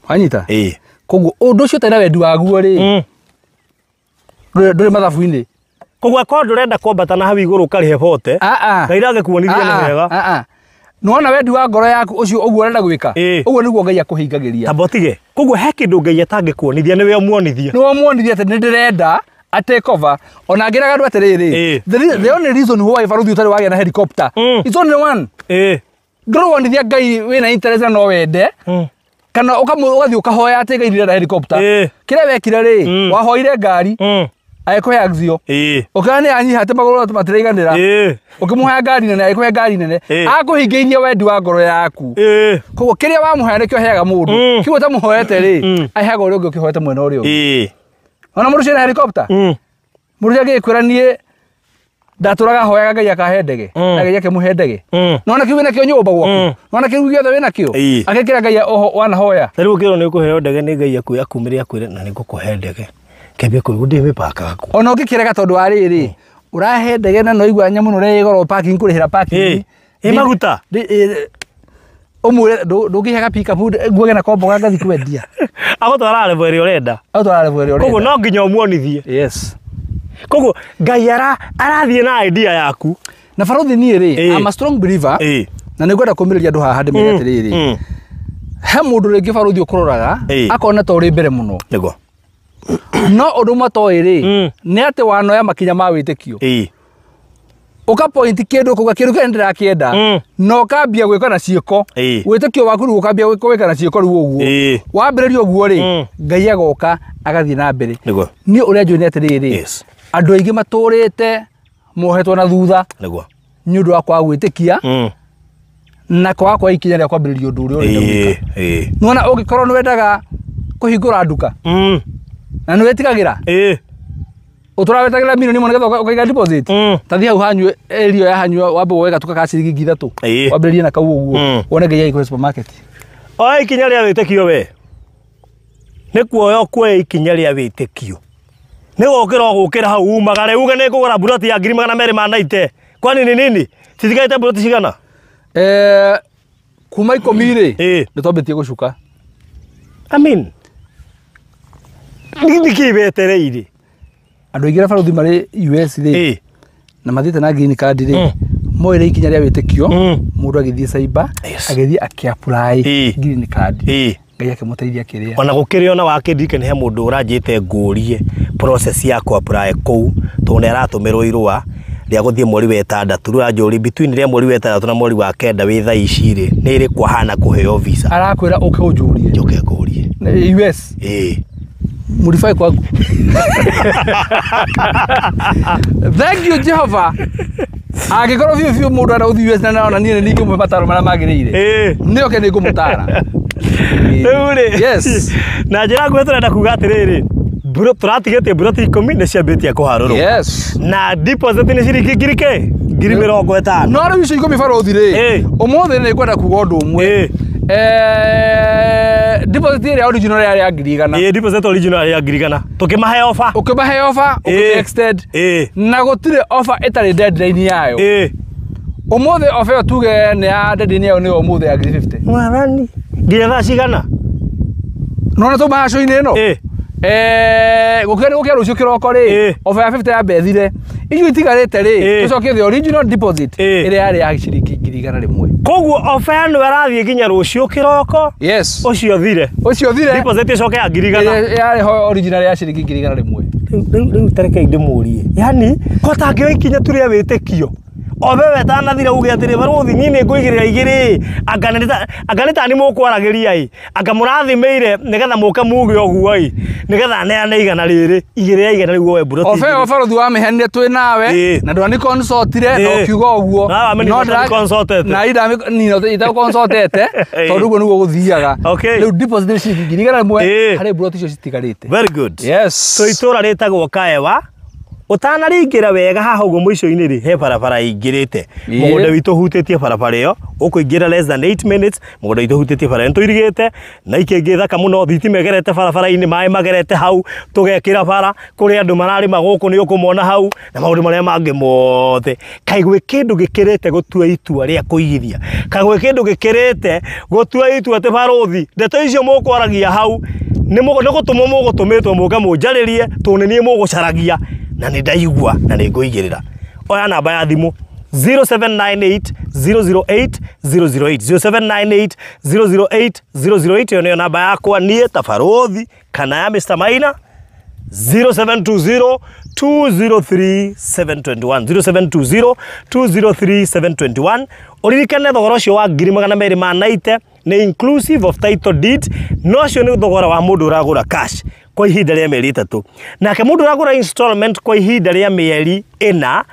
Wanyita? Ĩĩ. Koguo ũndũ ũcio ũtarĩ na wendi waguo rĩ, ndũrĩ mathabu-inĩ. Koguo akorwo ndũrenda kwambata na hau igũrũ ũkarĩhe bote, Ngai ndangĩkuonithia nĩ wega. Nĩwona wendi wa ngoro yaku ũcio ũguo ũrenda gwĩka, ũguo nĩguo Ngai akũhingagĩria. Tamba ũtige. Koguo he kĩndũ Ngai atangĩkuonithia nĩwe ũmuonithia. Nĩwe ũmuonithia atĩ nĩndĩrenda a take over. Ona ngĩraga andũ atĩrĩrĩ, the only reason why barũthi ũtarĩ wagĩa na helicopter, it's only one. Ndũrĩ wonithia Ngai wĩna interest na no wende, kana ũgathiĩ ũkahoya atĩ Ngai ndĩrenda helicopter. Kĩrĩa wekire rĩ, wahoire ngari, agĩkũhe axio. Ũkĩona nĩ yanyiha atĩ magũrũ matiraiganĩra. Ũkĩmũhe ngari nene, agĩkũhe ngari nene. Akũhingĩirie wendi wa ngoro yaku. Koguo kĩrĩa wamũhe nĩkĩo aheaga mũndũ. Kĩu ũtamũhoete rĩ, aheaga ũrĩa ũngĩ ũkĩhoete mwena ũrĩa ũngĩ. Ona mũndũ ũcio ena helicopter. Mũndũ ũcio angĩkwĩra niĩ ndatũraga hoyaga Ngai akahe ndege, na Ngai akĩmũhe ndege. Nĩwona kĩu wĩnakĩo nyũmba gwaku? Nĩwona kĩu gĩothe wĩnakĩo? Agĩkĩra Ngai oho wanahoya. Ta rĩu ũkĩrwo nĩ ũkũheo ndege nĩ Ngai akumĩre akwĩre na nĩ ngũkũhe ndege. Kĩambie kũigua ndĩ mĩbaka gaku. Ona ũngĩkĩrega tondũ wa rĩrĩ, ũrahe ndege na no igua nyamũ ĩno ĩ goro parking kũrĩhĩra parking. Ĩ maguta. Ũmwĩre ndũngĩhe pick up nguoge na kombo ngathi kwendia. Agũtwara level ĩrĩa ũrenda. Agũtwara level ĩrĩa ũrenda. Koguo no nginya ũmuonithie. Yes. Koguo Ngai arathiĩ na idea yaku. Na barũthi niĩ rĩ, I'm a strong believer. Na nĩngwenda kũmĩrĩria andũ haha ndĩmere atĩrĩrĩ. He mũndũ rĩngĩ barũthi ũkũroraga, akona ta ũrĩ mbere mũno. Nĩguo. No ũndũ ũmwe toĩ rĩ, nĩ atĩ wanoya makinya ma wĩtĩkio. Ũka point kĩndũ ũkauga kĩndũ kĩrĩa ndĩrakĩenda, na ũkambia gwĩka na ciĩko. Wĩtĩkio waku rĩu ũkambia gwĩka na ciĩko rĩu ũguo. Wambĩrĩria ũguo rĩ, Ngai agoka agathiĩ na mbere. Niĩ ũrĩa njũĩ nĩ atĩrĩrĩ, andũ aingĩ matũrĩte mohetwo na thutha nĩ ũndũ wa kwaga gwĩtĩkia na kwaga kuoya ikinya rĩa kwambĩrĩria ũndũ ũrĩa ũrenda gwĩka. Nĩwona ũngĩkorwo nĩ wendaga kũhingũra nduka na nĩ wĩtigagĩra, ũtũraga wetagĩrĩra milioni ĩmwe nĩgetha ũkaiga deposit, ta thiĩ hau hanyu area ya hanyu wambe woe gatuka ka ciringi 3,000 wambĩrĩrie na kau ũguo wone Ngai agĩkũhe supermarket. Oya ikinya rĩa wĩtĩkio we. Nĩ kuoya ũkuoya ikinya rĩa wĩtĩkio. Nĩ gũkĩra ũgũkĩra hau umagare uge nĩ ngũgũra mburoti ya 290,000. Kwani ni nini? Citigaite mburoti cigana? Kuma 10 rĩ, nĩ twambĩtie gũcuka. I mean, nĩ kĩĩ wetereire? Andũ aingĩ arĩa barũthi marĩ US rĩ, na mathiĩte na green card rĩ, moire ikinya rĩa wĩtĩkio, mũndũ agĩthiĩ cyber, agĩthiĩ akĩ-apply green card. Ngai akĩmũteithia kĩrĩa. Ona gũkĩrĩ ona wakĩndirikania he mũndũ ũranjĩte ngũrie process ya kũ-apply kũu, tondũ nĩ aratũmĩrwo irũa rĩa gũthiĩ mweri wa ĩtandatũ. Rĩu aranjũria between rĩa mweri wa ĩtandatũ na mweri wa kenda wĩ thaa ici rĩ, nĩ ĩrĩkũ ahana kũheo visa? Arakwĩra ũke ũnjũrie. Njoke ngũrie. US. Mũrifai kwangu. Thank you Jehova. Angĩkorwo biũ biũ mũndũ arenda gũthiĩ US na nĩarona niĩ nĩ ingĩmũhe mataro marĩa magĩrĩire, nĩ oke nĩ ngũmũtara. Rĩu rĩ, Yes. na njĩra nguhĩ tũrenda kuga atĩrĩrĩ, tũratigĩtie mburoti 10 nĩ ciambĩtie kũharũrũka. Yes. Na deposit nĩ ciringi ngiri kĩ? 50,000. No rĩu icio 10 barũthi rĩ, ũmũthĩ nĩ ngwenda kuga ũndũ ũmwe. Deposit ĩrĩa original yarĩ ya 100,000. Ĩĩ, deposit original yarĩ ya 100,000. Tũkĩmahe offer. Ũkĩmahe offer, ũkĩmahe extend. Na gũtirĩ offer ĩtarĩ deadline yayo. Ũmũthĩ offer ĩyo tuge nĩ ya deadline yayo nĩ ũmũthĩ ya 50,000. Mwathani. Nginya thaa cigana? Nona tuma haco-inĩ ĩno. Gũkĩa rũciũ kĩroko rĩ, offer ya 50 ya mbethire. Icio itigarĩte rĩ, tũcokie the original deposit ĩrĩa yarĩ ya ciringi 100,000. Koguo offer ĩno ĩrathiĩ nginya rũciũ kĩroko. Yes. Ũcio thire. Ũcio thire. Deposit ĩcoke ya 100,000. Yarĩ ho original ya ciringi 100,000. Rĩu tareke ndĩmũrie. Yaani ko tangĩoya ikinya tu rĩa wĩtĩkio. Obe wetanathira uge atĩrĩ barũthi niĩ nĩ ngũigĩrĩra igĩrĩ anga nĩ tani mũkwaragĩria ĩ anga mũrathimĩire nĩgetha mũke muge ũguo ĩ nĩgetha neane igana rĩrĩ igĩrĩ ya igana rĩu woe mburoti Obe igĩrĩ. barũthi wa mĩhenire twĩ nawe na ndwani consultire na ũkiuga ũguo no ndĩra na ida tondũ ũguo nĩguo gũthiaga. Rĩu deposit nĩ ciringi 100,000 harĩ mburoti icio citigarĩte. Very good. Yes. So itũra rĩtagwo Kaewa. Ũtanaringĩra wega haha ũguo mũico-inĩ rĩ he barabara ĩingĩrĩte. Mũgũnda witũ ũhutĩtie barabara ĩyo ũkũingĩra less than 8 minutes. Mũgũnda witũ ũhutĩtie barabara nĩ tũirigĩte na ikĩngĩ thaka mũno, thitima ĩgerete barabara-inĩ, maĩ magerete hau, tũgekĩra bara kũrĩ andũ mararĩma gũkũ nĩ ũkũmona hau na maũndũ marĩa mangĩ mothe. Kaĩ gwĩ kĩndũ gĩkĩrĩte gũtua itua rĩa kũigithia? Kaĩ gwĩ kĩndũ gĩkĩrĩte gũtua itua atĩ barũthi ndeto icio mũkwaragia hau nĩ gũtũmwo mũgũtũmĩtwo mũke mũnjarĩrie tondũ nĩ niĩ mũgũcaragia na nĩ ndaigua na nĩ ngũigĩrĩra. Oya namba ya thimũ 0798 008 008 0798 008 008 ĩyo nĩyo namba yakwa niĩ ta barũthi kana ya Mr. Maina. 0720 203 721 0720 203 721. Ũririkane thogora ũcio wa 290,000 nĩ inclusive of title deed, no ũcio nĩ thogora wa mũndũ ũragũra cash kwa ihinda rĩa mĩeri 3. Nake mũndũ ũragũra installment kwa ihinda rĩa mĩeri 4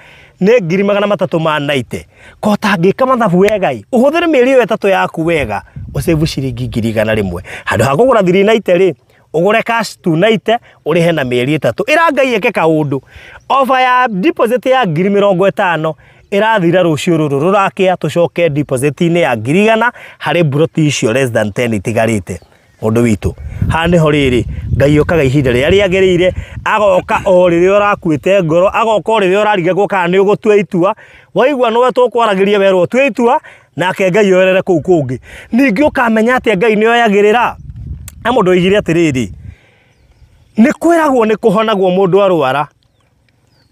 nĩ 390,000. Ko ũtangĩka mathabu wega ĩ, ũhũthĩre mĩeri ĩyo 3 yaku wega ũsave ciringi 100,000. Handũ ha kũgũra 390 rĩ, ũgũre cash 290 ũrĩhe na mĩeri 3. Ĩra Ngai ĩke kaũndũ. Offer ya deposit ya 50,000 ĩrathira rũciũ rũrũ rũrakĩa, tũcoke deposit-inĩ ya 100,000 harĩ mburoti icio less than 10 itigarĩte. Mũndũ witũ haha nĩho rĩrĩ Ngai okaga ihinda rĩrĩa rĩagĩrĩire, agoka o rĩrĩa ũrakuĩte ngoro, agoka o rĩrĩa ũrarigagwo kana nĩ ũgũtua itua. Waigua nĩwe tũkwaragĩria werwo ũtue itua, nake Ngai oerere kũu kũngĩ. Ningĩ ũkamenya atĩa Ngai nĩ oyagĩrĩra. Na mũndũ oigire atĩrĩrĩ, nĩ kwĩragwo nĩ kũhonagwo mũndũ arwara.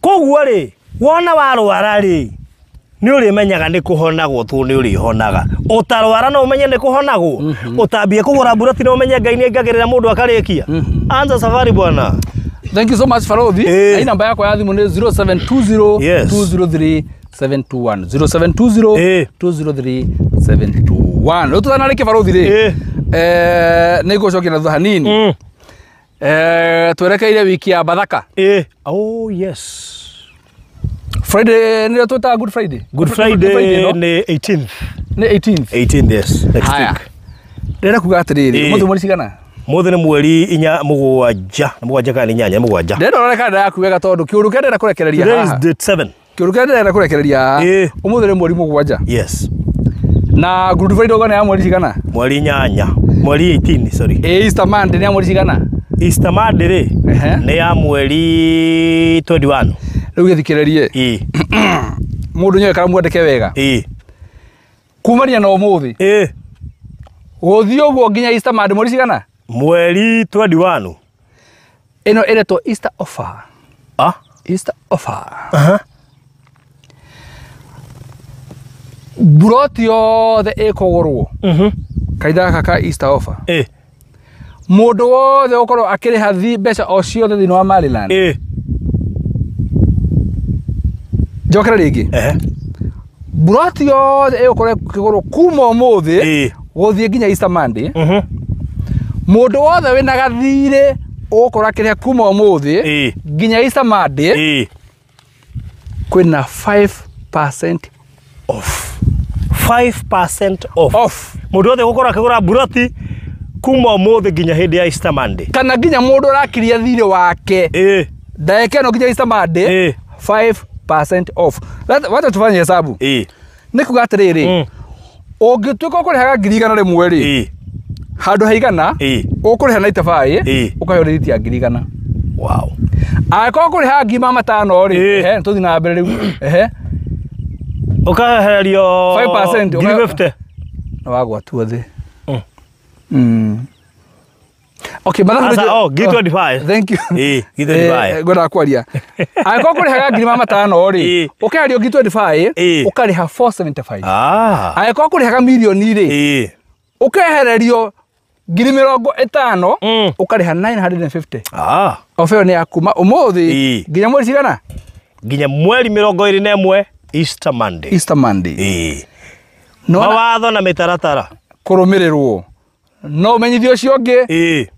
Koguo rĩ, wona warwara rĩ, nĩ ũrĩmenyaga nĩ kũhonagwo tondũ nĩ ũrĩhonaga. Ũtarwara no ũmenye nĩ kũhonagwo. Ũtambie kũgũra mburoti no ũmenye Ngai nĩ aingagĩrĩra mũndũ akarĩkia. Anza safari bwana. Thank you so much Farodhi. Na namba yakwa ya thimũ nĩ 0720 203 721 0720 203 721. Rĩu tũtanarĩkia Farodhi rĩ, nĩ ngũcokia na thutha hanini. Twerekeire wiki ya Bathaka. Oh yes. Friday nĩrĩo twĩtaga Good Friday. Good Friday nĩ 18th. Nĩ 18th. 18th yes. Next week. Ndĩrenda kuga atĩrĩrĩ, ũmũthĩ mweri cigana? Mũthĩ nĩ mweri 7, 7 kana 8, 7. Ndĩrenda ũrore kalenda yaku wega tondũ kĩũndũ kĩrĩa ndĩrenda kũrekereria haha. Today is date 7. Kĩũndũ kĩrĩa ndĩrenda kũrekereria haha. Ũmũthĩ nĩ mweri 7. Yes. Na Good Friday ũgana ya mweri cigana? Mweri 8. Mweri 18 sorry. Easter Monday nĩ ya mweri cigana? Easter Monday rĩ nĩ ya mweri 21. Rĩu gĩthikĩrĩrie. Mũndũ nyoe kana mwandĩke wega. Kumania na ũmũthĩ. Gũthiĩ ũguo nginya Easter Monday mweri cigana? Mweri 21. Ĩno ĩretwo Easter offer. Easter offer. Mburoti yothe ĩkũgũrwo. Kahinda gaka ka Easter offer. Mũndũ wothe ũkorwo akĩrĩha mbeca o ciothe thĩinĩ wa Maryland. Njokere rĩngĩ. Mburoti yothe ĩgũkorwo ĩkĩgũrwo kuma ũmũthĩ gũthiĩ nginya Easter Monday. Mũndũ wothe wĩna gathirĩ ũgũkorwo akĩrĩha kuma ũmũthĩ nginya Easter Monday kwĩna 5% off. 5% off. Mũndũ wothe ũgũkorwo akĩgũra mburoti kuma ũmũthĩ nginya hĩndĩ ya Easter Monday. Kana nginya mũndũ ũrakiria thirĩ wake ndagĩka ĩno nginya Easter Monday 5% off. Wacha tufanye hesabu. Nĩ kuga atĩrĩrĩ, ũngĩtuĩka ũkũrĩhaga 100,000 rĩ, handũ ha 100 ũkũrĩha 95 ũkaheo rĩthiti ya 100,000. Wow. Angĩkorwo ũkũrĩhaga 500 rĩ, tũthiĩ na mbere rĩu. Ũkahererio 5% 50. Na wagwatua thĩ. Okay, mathabu. Oh, ngiri 25. Thank you. Ĩĩ, ngiri 25. Ngwendaga kwaria. Angĩkorwo kũrĩhaga 500,000 rĩ, ũkeherio ngiri 25, ũkarĩha 475. Angĩkorwo kũrĩhaga mirioni rĩ, ũkehererio 50,000, ũkarĩha 950. Ofa ĩyo nĩ ya kuma ũmũthĩ nginya mweri cigana? Nginya mweri 21, Easter Monday. Easter Monday. Mawatho na mĩtaratara kũrũmĩrĩrwo. No ũmenyithie ũcio ũngĩ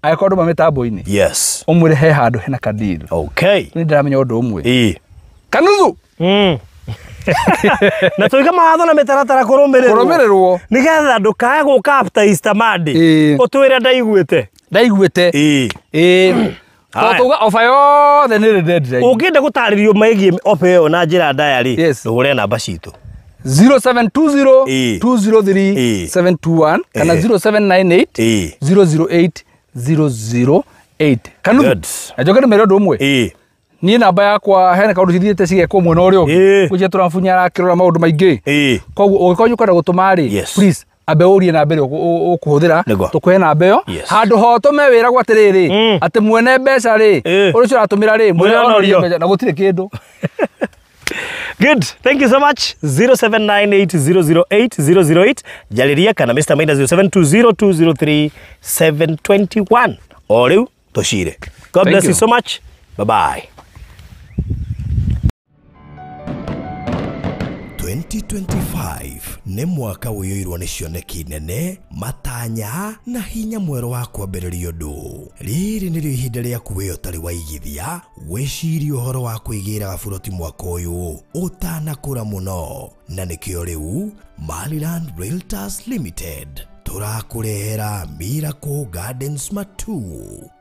angĩkorwo ndũma mĩtambo-inĩ. Yes. Ũmwĩre he handũ hena ka deal. Okay. Nĩ ndĩramenya ũndũ ũmwe. Kanuthu. Na tuiga mawatho na mĩtaratara kũrũmĩrĩrwo. Kũrũmĩrĩrwo. Nĩgetha ndũkae gũka after Easter Monday. Ũtwĩre ndaiguĩte. Ndaiguĩte. Tondũ tuga ofa yothe nĩ rĩ deadline. Ũngĩenda gũtarĩrio megiĩ ofa ĩyo na njĩra ndaya rĩ, ndũhũre namba citũ. 0720 203 721 kana 0798 008 008. Kanuthu. Na njoke ndĩmere ũndũ ũmwe. Niĩ namba yakwa hena kaũndũ cithiĩte cigekwo mwena ũrĩa ũngĩ. Kũnjia tũrabunya arakĩrora maũndũ maingĩ. Koguo ũngĩkorwo nĩũkwenda gũtũma rĩ, please ambe ũrie namba ĩrĩa ũkũhũthĩra, tũkũhe namba ĩyo. Handũ ho ũtũme wĩragwo atĩrĩrĩ, atĩ mwene mbeca rĩ, ũrĩa ũcio ũratũmĩra rĩ, mwene onorio mbeca na gũtirĩ kĩndũ. Good. Thank you so much. 0798 008 008. Jariria kana Mr. Maina 0720 203 721. O rĩu tũcire. God bless you so much. Bye bye. 2025 nĩ mwaka ũiyũirwo nĩ cioneki nene, matanya na hinya mwerũ wa kwambĩrĩria ũndũ. Rĩrĩ nĩrĩo ihinda rĩaku we ũtarĩ waigithia, wĩcirie ũhoro wa kwĩgĩra gaburoti mwaka ũyũ ũtanakũra mũno. Na nĩkĩo rĩu Maryland Realtors Limited tũrakũrehera Miracle Gardens Matu,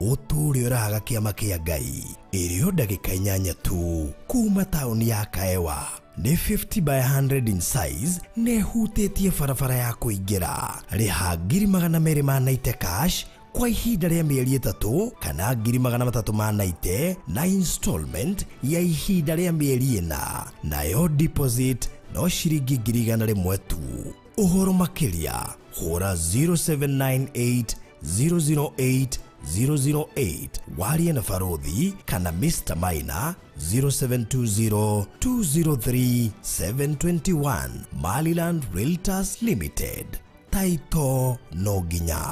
ũtũũre ũrahaga kĩama kĩa Ngai, ĩrĩo ndagĩka 8 tu kuma taũni ya Kaewa. Nĩ 50 by 100 in size, nĩ hutĩtie barabara ya kũingĩra. Rĩha 290,000 cash kwa ihinda rĩa mĩeri 3 kana 390,000 na installment ya ihinda rĩa mĩeri 4, nayo deposit no ciringi 100,000 tu. Ũhoro makĩria hũra 0798 008 008 warie na Farodhi kana Mr. Maina 0720 203 721. Maryland Realtors Limited. Taito no nginya.